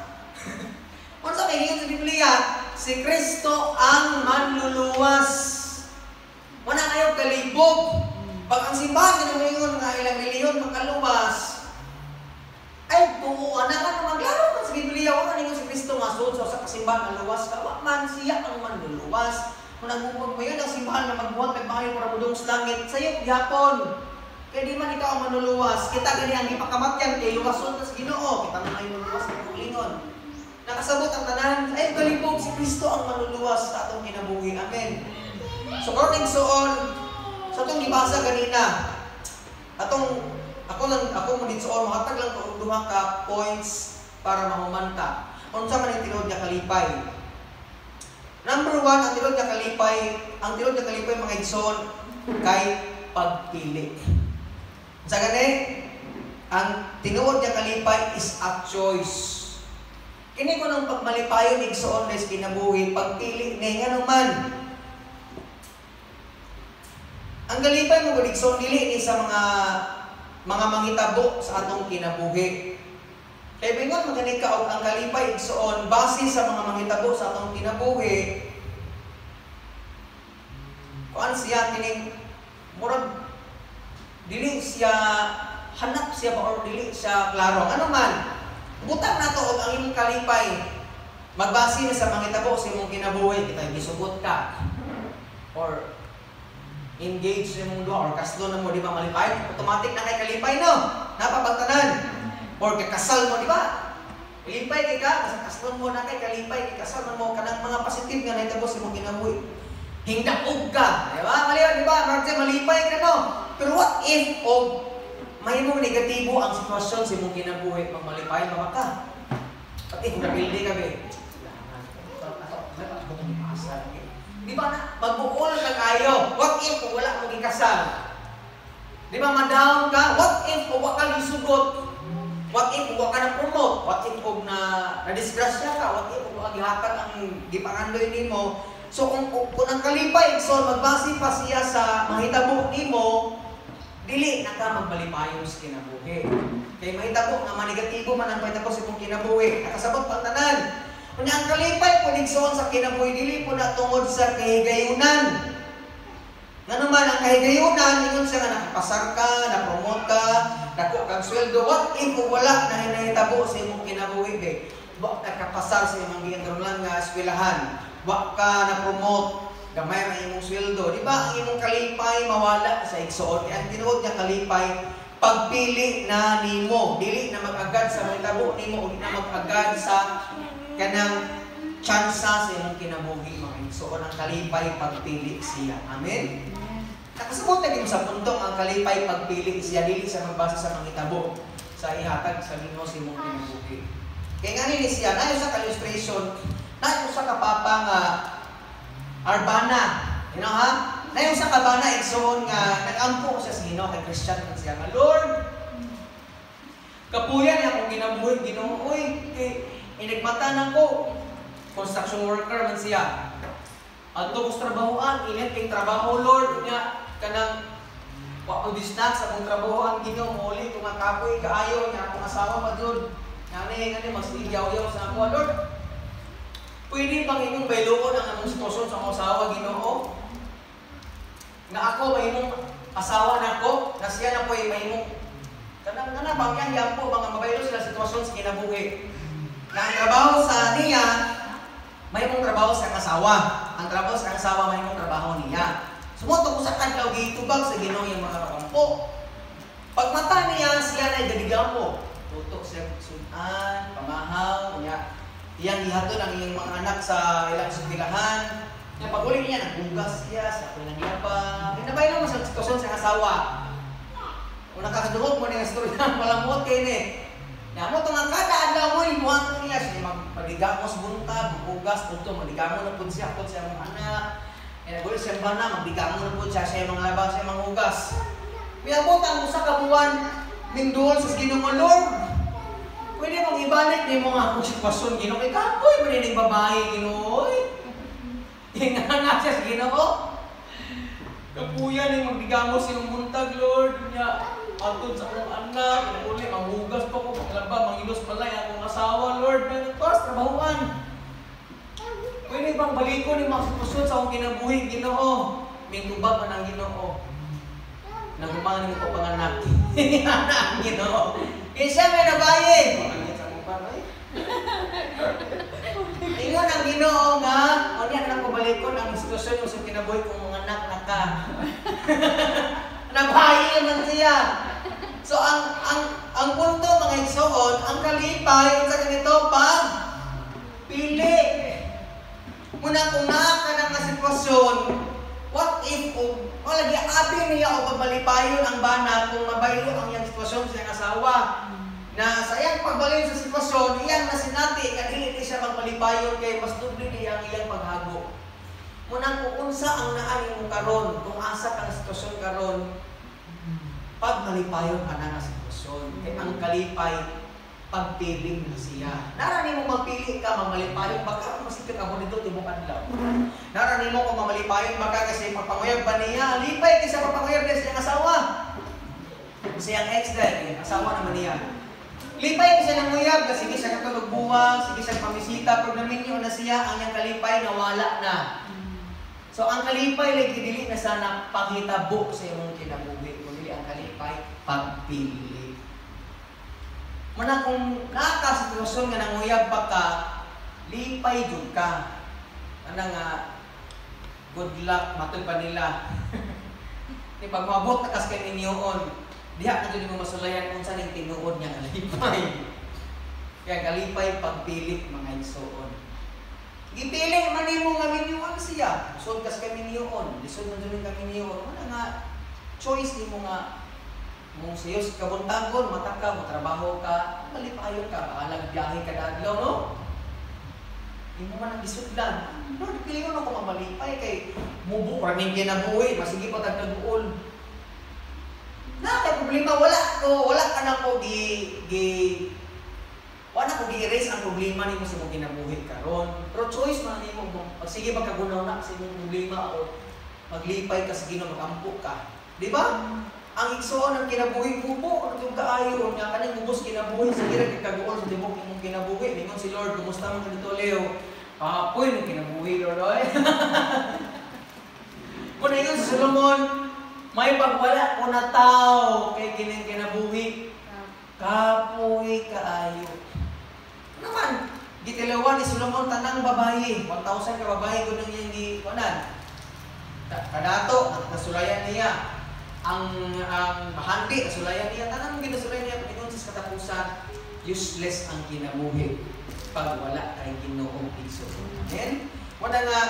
Unsa may ingon sa Biblia? Si Kristo ang manluluwas. Wala kayo kalibog. Pag ang simbahan kinamingon nga ilang relihiyon makaluwas, ay tuo na nga maglaro man sa Biblia, wa man ingon si Kristo nga sud sa kasimbahan maluwas ka, wa man siya ang manluluwas. Kung nagmumag mo yun ang simbahan na magbuhat nagmahayo para mudong sa langit, sayop gyapon. Kaya di man ikaw ang manluluwas. Kita gani ang gipakamatyan kay luwason ta sa Ginoo, kita man ay manluluwas sa kaugalingon. Nakasabot ang tanan, ay kalibog si Kristo ang manluluwas sa atong kinabuhi. Amen. So karon, igsoon, sa atong gibasa ganina, atong ako lang ako mo ditsoon mohatag lang ko og duha ka points para mahumanta. Unsa man ang tinuod nga kalipay? Number one, ang tinuod nga kalipay, ang tinuod nga kalipay, mga igsoon, kay pagpili. Sa gani, ang tinuod nga kalipay is a choice. Kini ko nang pagmalipayon, igsoon, sa kinabuhi, pagpili ni nganuman. Ang kalipay mo gud, igsoon, dili ni sa mga mangitabo sa atong kinabuhi. Kay bingon magani ka og ang kalipay, igsoon, base sa mga mangitabo sa atong kinabuhi, kuan siya kining murag dili siya hanap siya ba or dili siya klaro. Ano man, butang nato og ang imong kalipay magbase na sa pangitabo sa imong kinabuhi, kita gisugot ka or engage sa imong duha or kaslo na mo, di ba malipay? Automatic na kay kalipay, no? Napapagtanan. Or kakasal mo, di ba? Lipay kay ka, basta kaslon mo na kay kalipay, kay kasal man mo, kanang mga positive nga nahitabo sa imong kinabuhi. Hingdaog ka, di ba? Mali, di ba? Marce, malipay ka, no? Pero what if og mahimong negatibo ang sitwasyon sa imong kinabuhi, magmalipay ba ka? What if nabildi ka, be? Di ba na, magbuol ka kayo? What if kung wala mo gikasal? Di ba ma-down ka? What if kung wa ka gisugot? What if wa ka na-promote? What if kung na na-disgrasya ka? What if kung wa gihatag ang gipangandoy nimo? So kung ang kalipay igsoon magbase pa siya sa mahitabo nimo, dili na ka magmalipayon sa kinabuhi. Kay mahitabo nga manegatibo man ang pahitabo sa imong kinabuhi. Nakasabot pang tanan. Unya ang kalipay po igsoon sa kinabuhi dili po na tungod sa kahigayunan. Ngano man ang kahigayunan, ingon siya nga nakapasar ka, na-promote ka, dako kang sweldo. What if wala na hinahitabo sa imong kinabuhi, be? Wa ka kapasar sa imong gienrollan nga eskwelahan, wa ka na-promote, gamay ra imong sweldo. Di ba ang imong kalipay mawala sa igsoon? Kaya ang tinuod nga kalipay, pagpili na nimo, dili na mag-agad sa mahitabo nimo o di na mag-agad sa kanang tsansa sa imong kinabuhi, mga igsoon. Ang kalipay pagpili siya. Amen? Nakasabot na gid sa puntong ang kalipay pagpili siya, dili sa magbase sa mangitabo sa ihatag sa Ginoo sa imong kinabuhi. Kay ngani ni siya, nayo sa illustration, nayo sa kapapa nga Arbana, you know ha? Nayo sa kabana igsoon nga nagampo siya sa Ginoo, kay Christian man siya nga, Lord, kapuyan niya akong kinabuhi, Ginoo, oy, kay inigmata nako, construction worker man siya. Adto ko sa trabahoan, init kay trabaho, Lord, nya kanang wa ko distance sa akong trabahoan, Ginoo, mouli ko nga kapoy kaayo nya akong asawa pa jud. Ngani ngani magsigaw-yaw sa ako, Lord. Pwede bang imong bayloon ang among sitwasyon sa akong asawa, Ginoo? Nga ako mahimong asawa nako, na siya na po'y mahimong kanang kana bang yang yampo mga mabaylo sila sitwasyon sa kinabuhi. Na ang trabaho sa niya, mahimong trabaho sa asawa. Ang trabaho sa asawa, mahimong trabaho niya. Sumuto ko sa kadlaw, gitubag sa Ginoo yung mga kakampo. Pagmata niya, siya na gadigamo. Tutok siya sunan, pamahaw, niya. Iyang gihatod ang iyang mga anak sa ilang eskwelahan. Niya pag-uli niya, naghugas siya sa kanilang laba. Hinabay naman sa sitwasyon sa asawa. Kung nakakaduhog mo niya istorya, malamot kayo ni. Niya mo itong ang kada adlaw mo, ibuhat niya siya magdigamos buntag, maghugas, punto, magdigamo na po siya, po siya mga anak. Kaya nagulit siya bana, magdigamo na po siya, siya mga laba, siya mga hugas. Miabot ang usa ka buwan, minduol sa Ginoo, Lord, pwede mong ibalik ni mo nga akong sitwasyon, Ginoo, kay kapoy man ining babae, Ginoo. Ingana siya sa Ginoo. Kapuya ning magdigamos imong buntag, Lord, nya atod sa akong anak, uli manghugas pa ko, maglaba, mangilos balay akong asawa, Lord, may pas trabahuan. Pwede bang balikon ni mga sitwasyon sa akong kinabuhi, Ginoo? Mintubag man ang Ginoo. Nagumangan nimo ko panganak. Ingana ang Ginoo. Kaya siya may nabaye. Ingon ang Ginoo nga, unya na lang ko balikon ang sitwasyon sa kinabuhi kong mga anak na ka. Nabaye man siya. So ang punto mga igsoon, ang kalipay sa ganito pag pili. Muna kung naa ka na nga sitwasyon, what if kung wala gi abi niya o pagmalipayon ang bana kung mabaylo ang iyang sitwasyon sa iyang asawa. Na sa iyang pagbaliw sa sitwasyon, iyang nasinati nga dili ni siya magmalipayon kay mas doble niya ang iyang paghago. Muna kung unsa ang naa nimo karon, kung asa kang sitwasyon karon, pagmalipayon ka na nga sitwasyon. Kay ang kalipay pagpili na siya. Nara nimo magpili ka, mamalipayon baka masipit ako dito tibok adlaw. Nara nimo kung mamalipayon baka kasi papanguyab ba niya? Lipay kasi papanguyab niya sa iyang asawa. Sa iyang ex dahil, asawa naman niya. Lipay kasi nanguyab, kasi sige siya katulog buwang, sige siya pamisita, pag naminyo na siya, ang iyang kalipay nawala na. So ang kalipay lagi dili na sana panghitabo sa imong kinabuhi, kundi ang kalipay pagpili. Muna kung naa ka sa sitwasyon nga nanguyab pa ka, lipay jud ka. Ana nga good luck matul pa nila. Di pag moabot na kas kay ninyoon, diha ka jud mo masulayan unsa ning tinuod nga kalipay. Kaya kalipay pagpili, mga igsoon. Gipili man nimo nga minyuan siya. Sud kas kay minyoon, lisod man jud ka minyoon. Muna nga choice nimo nga mong siyos kabuntagon, mata ka, motrabaho ka, malipayon ka, bahalag biyahe ka adlaw, no? Imo man ang gisudlan. Lord, piliyon ako mamalipay kay mubo raming kinabuhi, masige pa tag nag-uol. Na kay problema wala ko, wala ka na ko gi gi wala ko gi-erase ang problema nimo sa imong kinabuhi karon. Pero choice man nimo mo. Pag sige pagkagunaw na sa imong problema o maglipay ka sa Ginoo, magampo ka. Di ba? Ang igsoon ang kinabuhi mubo ano yung kaayo nga kanang mubos kinabuhi, sige ra kay kaguol sa tibok imong kinabuhi. Mingon si Lord, "Kumusta man ka dito, Leo?" "Kapoy ng kinabuhi, Lord, oy." Kung ingon si Solomon, "May pagwala ko na tao kay kining kinabuhi kapoy kaayo." Ano naman, gitilawan ni Solomon tanang babayi, 1,000 ka babayi ko nang iyang gikuanan. Kadato, nasulayan niya. Ang bahandi, nasulayan niya. Tanang ginasulayan niya, kung sa katapusan, useless ang kinabuhi pag wala kay Ginoong igsoon. Amen? Wala nga,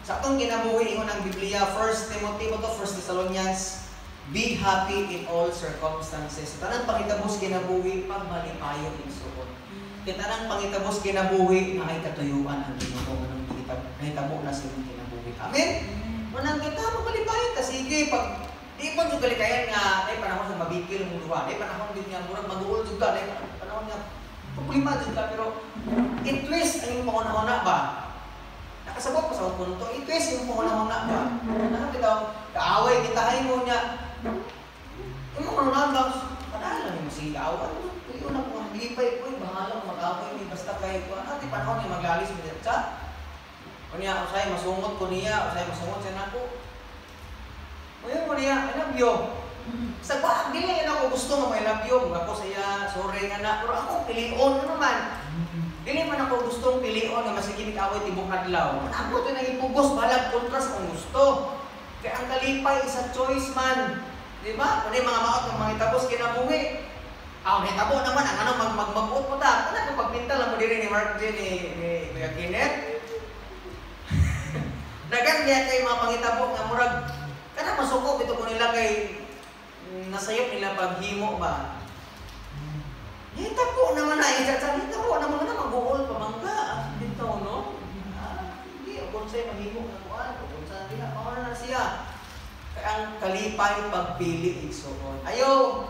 sa atong kinabuhi, ingon ang Biblia, 1 Timothy mo to, 1 Thessalonians, "Be happy in all circumstances." Sa tanang pangitabo sa kinabuhi, pagmalipayon, igsoon. Kaya tanang pangitabo sa kinabuhi, na ay katuyuan ang Ginoo nganong nahitabo na sa imong kinabuhi. Amen? Manang kita, magmalipayon ta, sige, pag di man jud kalikayan nga, ay panahon sa mabikil mong duha, ay panahon din nga murag mag-uol jud ka, ay panahon nga problema jud ka, pero i-twist ang imong panghuna-huna ba? Nakasabot pa sa akong punto, i-twist imong panghuna-huna ba? Nakabitaw, kaaway kita hay mo niya, imong panghuna ba? Padala nimo sige away. Tuyo na ko maglipay ko, bahala ko mag-away ni basta kay ko. Ati panahon nga maglalis mo diretsa. Unya usay masungot ko niya, usay masungot siya nako. Unya mo niya, "I love you." Sa ba, dili na ako gusto nga I love you, mga ko sa iya, sorry nga na, pero ako pilion ano man. Dili man ako gustong pilion nga masige away tibok adlaw. Ako to nang ipugos balag kontra sa akong gusto. Kay ang kalipay is a choice man. Di ba? Kung mga maot ng mga itabos kinabuhi. Aw, nahitabo naman ang ano mag mag mag-ut mo ta. Kana kung pagpinta lang mo diri ni Mark J ni Kuya Kenneth. Dagan niya kay mga pangitabo nga murag kana masuko bitaw ko nila kay nasayop nila paghimo ba. Nahitabo naman na isa sa nahitabo naman na mag-uol pa mangga bitaw no. Hindi kung say mahimo nga kuan kung sa diha mao na siya. Kay ang kalipay pagpili, igsoon. Ayo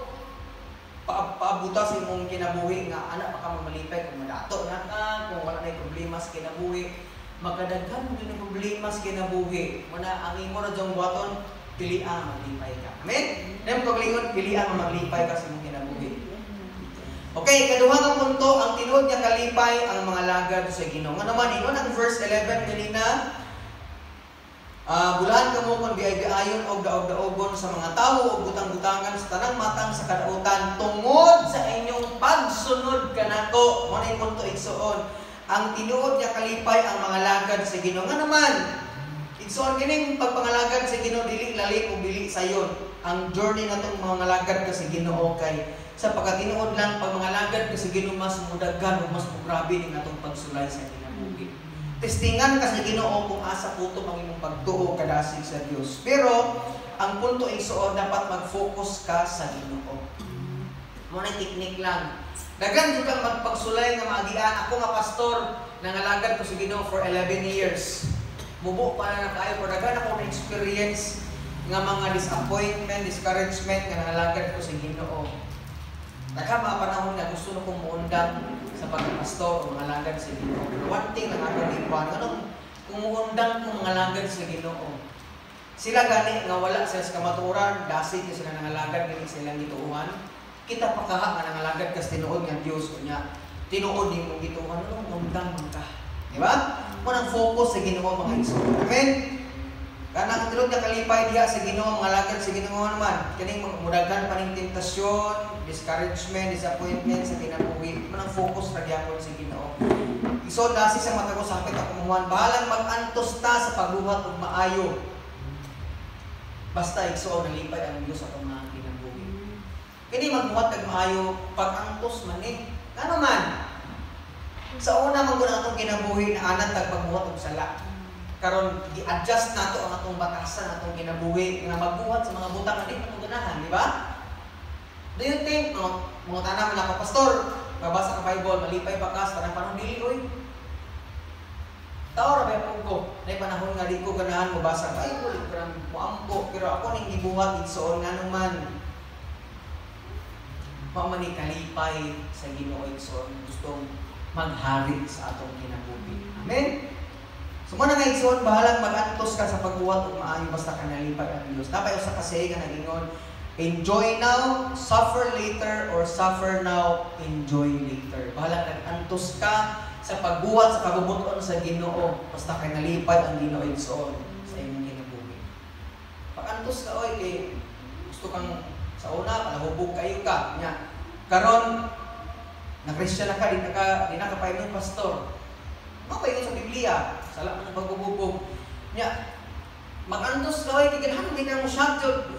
paabuta sa imong kinabuhi nga anak pa ka mamalipay kung madato na ka, kung wala na problema sa kinabuhi. Magkadaghan mo din ang problema sa kinabuhi. Muna ang imo ra dyong buhaton, pili ang maglipay ka. Amen? Nemo kagalingon, pili ang maglipay ka sa imong kinabuhi. Okay, kaduha nga punto, ang tinuod nga kalipay ang mga lagad sa Ginoo. Nga naman ingon ang verse 11 kanina, bulahan kamo kon biay-biayon og daog-daogon sa mga tawo og butang-butangan sa tanang matang sa kadautan tungod sa inyong pagsunod kanako. Mo na yung punto, igsoon. Ang tinuod nga kalipay ang mga lagad sa Ginoo. Nga naman, igsoon, kining pagpangalagad sa Ginoo dili lali ug dili sayon. Ang journey natong mga lagad ka sa Ginoo kay sa pagkatinuod lang pag mga lagad ka sa Ginoo mas mudagan ug mas mugrabe ning atong pagsulay sa kinabuhi. Testingan ka sa Ginoo kung asa kutob ang imong pagtuo kadasig sa Dios. Pero ang punto, igsoon, dapat mag-focus ka sa Ginoo. Mo na technique lang. Daghan jud kang magpagsulay nga maagian. Ako nga pastor, nangalagad ko sa Ginoo for 11 years. Mubo pa na kaayo pero daghan ako na experience nga mga disappointment, discouragement nga nangalagad ko sa Ginoo. Daghan mga panahon nga gusto na kong muundang sa pagpastor o mangalagad sa Ginoo. Pero one thing lang ako gikuan, anong kung muundang kong mangalagad sa Ginoo. Sila gani nga wala sila sa kamatuoran, dasig na sila nangalagad gani silang gituohan. Kita pa kaha nga nangalagad kas tinuod nga Dios unya. Tinuod nimong gituohan, anong undang man ka? Di ba? Mo nang focus sa Ginoo, mga igsoon. Amen. Kanang tinuod nga kalipay diha sa Ginoo, mga alagad sa Ginoo naman. Kaning mudaghan pa ning tentasyon, discouragement, disappointment sa kinabuhi. Mo nang focus ra gyapon sa Ginoo. Igsoon, dasi sa matag usa hapit ako mahuman. Bahalang mag-antos ta sa pagbuhat og maayo. Basta, igsoon, nalipay ang Dios sa atong mga kinabuhi. Kini magbuhat kag maayo, pag-antos man ni. Ngano man? Sa una man gud atong kinabuhi na anad tag pagbuhat og sala. Karon gi-adjust nato ang atong batasan, atong kinabuhi nga magbuhat sa mga butang nga di man ganahan, di ba? Do you think, mga tanang man ako, "Pastor, babasa ka Bible, malipay ba ka sa tanang panahon?" Dili oy. Tao ra ba ko? Nay panahon nga di ko ganahan mobasa Bible, di ko ganahan moampo, pero ako ning gibuhat, igsoon, ngano man? Mao man ni kalipay sa Ginoo, igsoon, gustong maghari sa atong kinabuhi. Amen. So mo na nga, igsoon, bahalang mag-antos ka sa pagbuhat og maayo basta ka nalipay ang Dios. Napay usa ka say nga nagingon, "Enjoy now, suffer later, or suffer now, enjoy later." Bahalang nag-antos ka sa pagbuhat sa kabubuton sa Ginoo basta kay nalipay ang Ginoo, igsoon, sa imong kinabuhi. Pag-antos ka oy kay gusto kang sa una palahubog kayo ka nya. Karon na Christian na ka, di na ka paingon pastor. Mao pa sa Biblia, sala man ang pagbububog. Nya mag-antos ka oy kay ganahan di ka mo siya jud.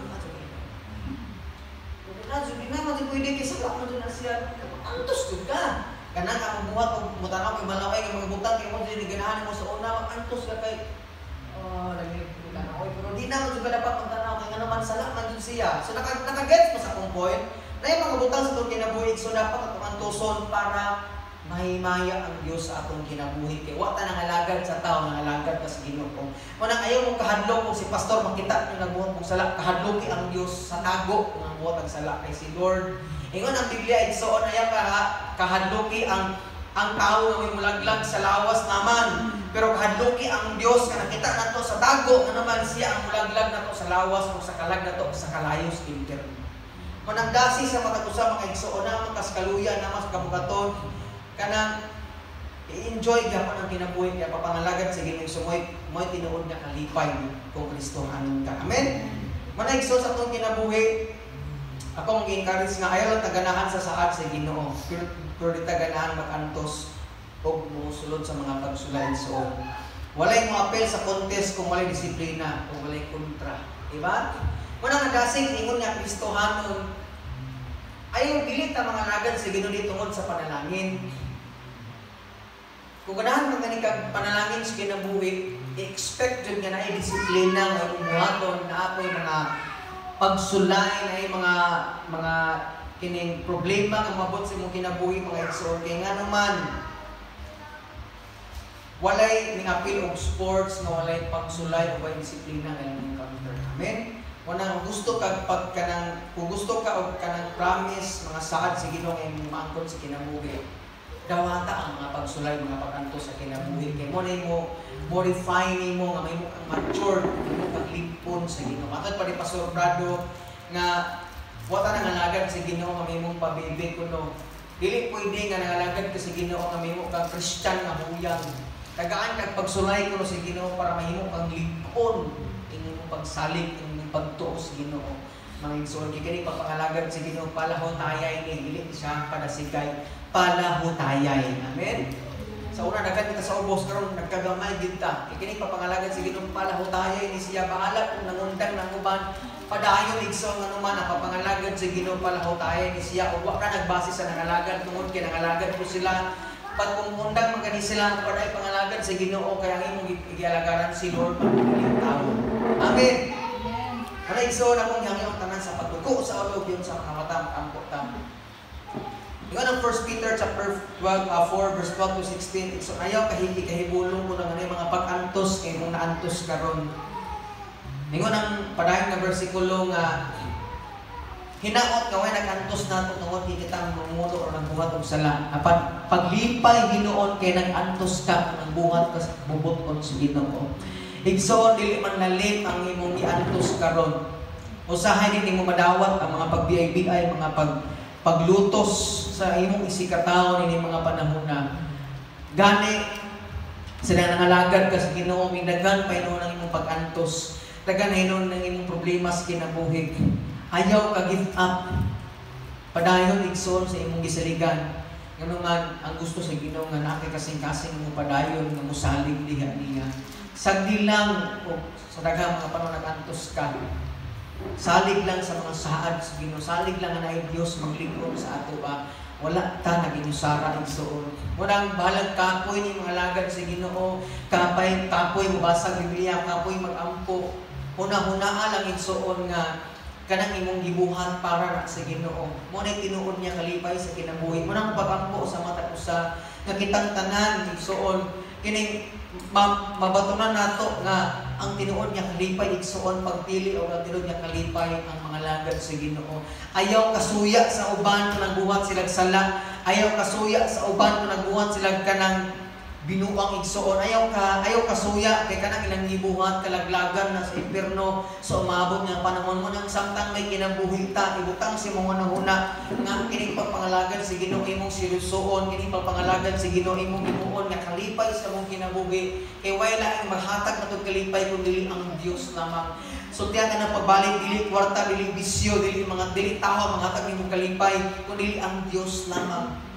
Na jud di na man jud pwede kay sala man jud na siya. Mag-antos jud ka. Kanang ang buhat og mutanaw kay malaway nga mga butang kay mo dili ganahan mo sa una, mag-antos ka kay oh lagi tanaw, pero di na man jud ka dapat magtanaw kay ngano man, sala man jud siya. So naka-gets mo sa akong point na yung mga butang sa atong kinabuhi, so dapat atong antuson para mahimaya ang Dios sa atong kinabuhi kay wa ta nangalagad sa tao, nangalagad ka sa Ginoo. Mo nang ayaw mo kahadlok kung si pastor makita nyo nagbuhat og sala, kahadloki ang Dios sa tago nga buhat ang sala kay si Lord. Ingon ang Biblia, igsoon, ayaw ka kahadloki ang tao nga may mulaglag sa lawas naman. Pero kahadloki ang Dios nga nakita nato sa tago nga naman siya ang mulaglag nato sa lawas o sa kalag nato sa kalayos impyerno. Manang dasi sa matag usa, mga igsoon, na makaskaluya na mas kabukaton kanang i-enjoy gyapon ang kinabuhi kaya papangalagad sa Ginoo so mo'y tinuod nga kalipay kung Kristohanon ka. Amen. Manay, igsoon, sa atong kinabuhi, ako ang encourage nga ayaw lang taganahan sa saad sa Ginoo pero di taganahan mag-antos og musulod sa mga pagsulay, igsoon. Walay mo apel sa contest kung walay disiplina o walay kontra. Diba? Muna nga dasing ingon nga Kristohanon, ayaw dili ta mga lagad sa Ginoo tungod sa panalangin. Kung ganahan man gani kag panalangin sa kinabuhi, expect jud nga naay disiplina nga imong buhaton, naa po'y mga pagsulay, naay mga kining problema nga mabot sa imong kinabuhi, mga igsoon, kay ngano man, walay ning apil og sports nga walay pagsulay o walay disiplina nga imong encounter. Amen. Wala gusto kag pag kanang kung gusto ka og kanang promise, mga saad sa Ginoo nga imong maangkon sa kinabuhi, dawata ang mga pagsulay, mga pag-antos sa kinabuhi kay mo nimo mo refine nimo nga mahimo kang mature, mahimo kang ligpon sa Ginoo. Matod pa ni Pastor Prado nga wa ta nangalagad sa Ginoo nga mahimong pabebe kuno. Dili pwede nga nangalagad ka sa Ginoo nga mahimo kang Christian nga huyang. Tagaan kag pagsulay kuno sa Ginoo para mahimo kang ligpon imong pagsalig, imong pagtuo sa Ginoo. Mga igsoon, kay kini pagpangalagad sa Ginoo palahutayay ni, dili siya padasigay, palahutayay. Amen. Sa una daghan kita, sa ubos karon nagkagamay gid ta. Kay kini pagpangalagad sa Ginoo palahutayay ni siya, bahala kung nangundang ng uban. Padayon, igsoon, nga naman ang pagpangalagad sa Ginoo palahutayay ni siya ug wa ka nagbase sa nangalagad tungod kay nangalagad ko sila. Pag kung undang man gani sila, paday pangalagad sa Ginoo kay ang imong gialagaran si Lord, man tao. Amen. Wala, igsoon, akong gihangyo ang tanan sa pagduko sa ulo yun sa mga mata makampo ta. Ingon ang 1 Peter chapter 12, 4 verse 12 to 16, igsoon, ayaw kahiki kahibulong ko na nga mga pag-antos kay imong naantos karon. Ingon ang padayon nga bersikulo nga hinaot nga way nag-antos nato tungod kay kita mumuto o nagbuhat og sala. Apan paglipay hinuon kay nag-antos ka kung nagbuhat ka sa bubuton sa Ginoo. Igsoon, dili man lalim ang imong giantos karon. Usahay din nimo madawat ang mga pagbiay-biay, mga paglutos sa imong isikataon ini mga panahon na. Gani Sila nangalagad ka sa Ginoo, daghan pa hinuon ang imong pag-antos. Daghan na hinuon ang imong problema sa kinabuhi. Ayaw ka give up. Padayon, igsoon, sa imong gisaligan. Ngano man ang gusto sa Ginoo nga naa kay kasing-kasing mo padayon nga mosalig diha niya. Sagdi lang o sa daghang mga panahon nag-antos ka. Salig lang sa mga saad sa Ginoo, salig lang nga naay Dios maglig-on sa ato ba. Wala ta naginusara, igsoon. Walang bahalag kapoy ni mga lagad sa Ginoo, kapay kapoy mobasa Biblia, kapoy magampo. Huna-hunaa lang, igsoon, nga kanang imong gibuhat para na sa Ginoo. Mo na tinuod niya kalipay sa kinabuhi. Mo nang pagampo sa matag usa nga kitang tanan, igsoon, kining mabatunan nato nga ang tinuod niya kalipay, igsoon, pagpili o ang tinuod niya kalipay ang mga lagad sa Ginoo. Ayaw kasuya sa uban kung nagbuhat silang sala. Ayaw kasuya sa uban kung nagbuhat silang kanang binuang, igsoon. Ayaw kasuya kay kanang ilang gibuhat kalaglagan na sa impierno sa umabot nga panahon. Mo nang samtang may kinabuhi ta, ibutang sa imong hunahuna nga kining pagpangalagad sa Ginoo imong seryosoon, kining pagpangalagad sa Ginoo imong himuon nga kalipay sa imong kinabuhi, kay way laing maghatag natong kalipay kun dili ang Dios lamang. So tiyan ka ng pagbalik, dili kwarta, dili bisyo, dili mga dili tao maghatag nimong kalipay, kun dili ang Dios lamang.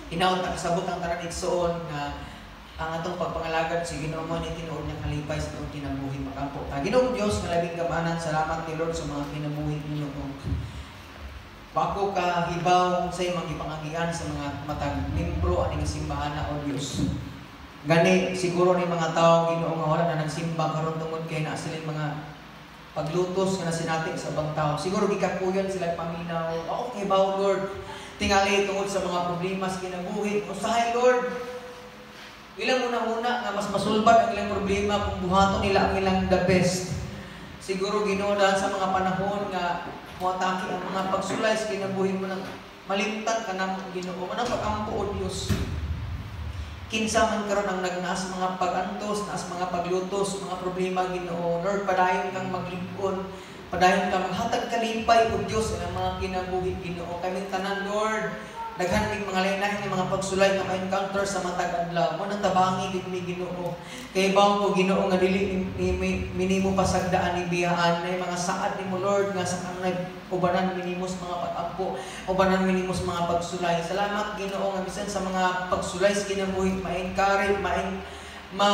Hinaot na kasabot ang tanan, igsoon, nga ang atong pagpangalagad sa Ginoo mo ni tinuod nga kalipay sa atong kinabuhi. Magampo ta. Ginoong Dios nga labing gamanan, salamat ni Lord sa mga kinabuhi, Ginoo. Bako ka hibaw sa imong gipangagian sa mga matag membro ani nga simbahan na, o Dios. Gani siguro ni mga tao, Ginoo, nga wala na nagsimba karon tungod kay naa sila mga paglutos nga nasinati sa ubang tao. Siguro gikapuyan sila paminaw. Ako kay baw, Lord. Tingali tungod sa mga problema sa kinabuhi. Usahay, Lord, ilang una-una nga mas masulbad ang ilang problema kung buhaton nila ang ilang the best. Siguro, Ginoo, dahil sa mga panahon nga moatake ang mga pagsulay sa kinabuhi mo nang malimtan ka namo, Ginoo. Manang pagampo, o Dios. Kinsa man karon ang nagnaas mga pag-antos, naas mga paglutos, mga problema, Ginoo. Lord, padayon kang maglig-on, padayon kang maghatag kalipay, o Dios, sa mga kinabuhi, Ginoo. Kaming tanan, Lord, daghan mig mga lain-lain nga mga pagsulay nga ma-encounter sa matag adlaw. Mo nang tabangi gid mi, Ginoo. Kay bawo ko, Ginoo, nga dili ni minimo pasagdaan ni biyaan na mga saad nimo, Lord, nga sa kanay ubanan minimo sa mga pag-ampo, ubanan minimo sa mga pagsulay. Salamat, Ginoo, nga bisan sa mga pagsulay sa kinabuhi ma-encourage, ma ma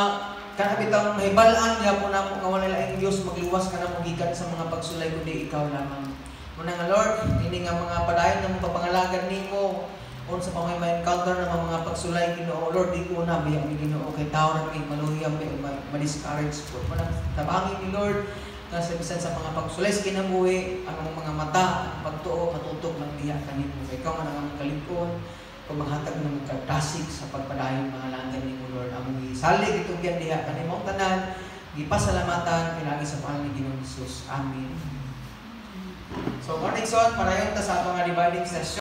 kana bitaw mahibal-an gyapon namo nga wala laing Dios magluwas kanamo gikan sa mga pagsulay kundi ikaw lamang. Muna nga, Lord, ini nga mga padayon nga mga pangalagan nimo unsa pa may ma-encounter na mga pagsulay, Ginoo, Lord, di ko na biya mi, Ginoo, kay tao ra mi, maluya mi, ma-discourage po. Muna tabangi mi, Lord, nga sa bisan sa mga pagsulay sa kinabuhi, ang mga mata, ang pagtuo matutok lang diha kanimo. Kay ikaw man ang among kalig-on kung maghatag ng kadasig sa pagpadayon mga langan nimo, Lord. Among gisalig itugyan diha kanimo ang tanan, gipasalamatan pinagi sa pangalan ni Ginoong Jesus. Amen. So, morning son, padayon ta sa atong nga dividing session.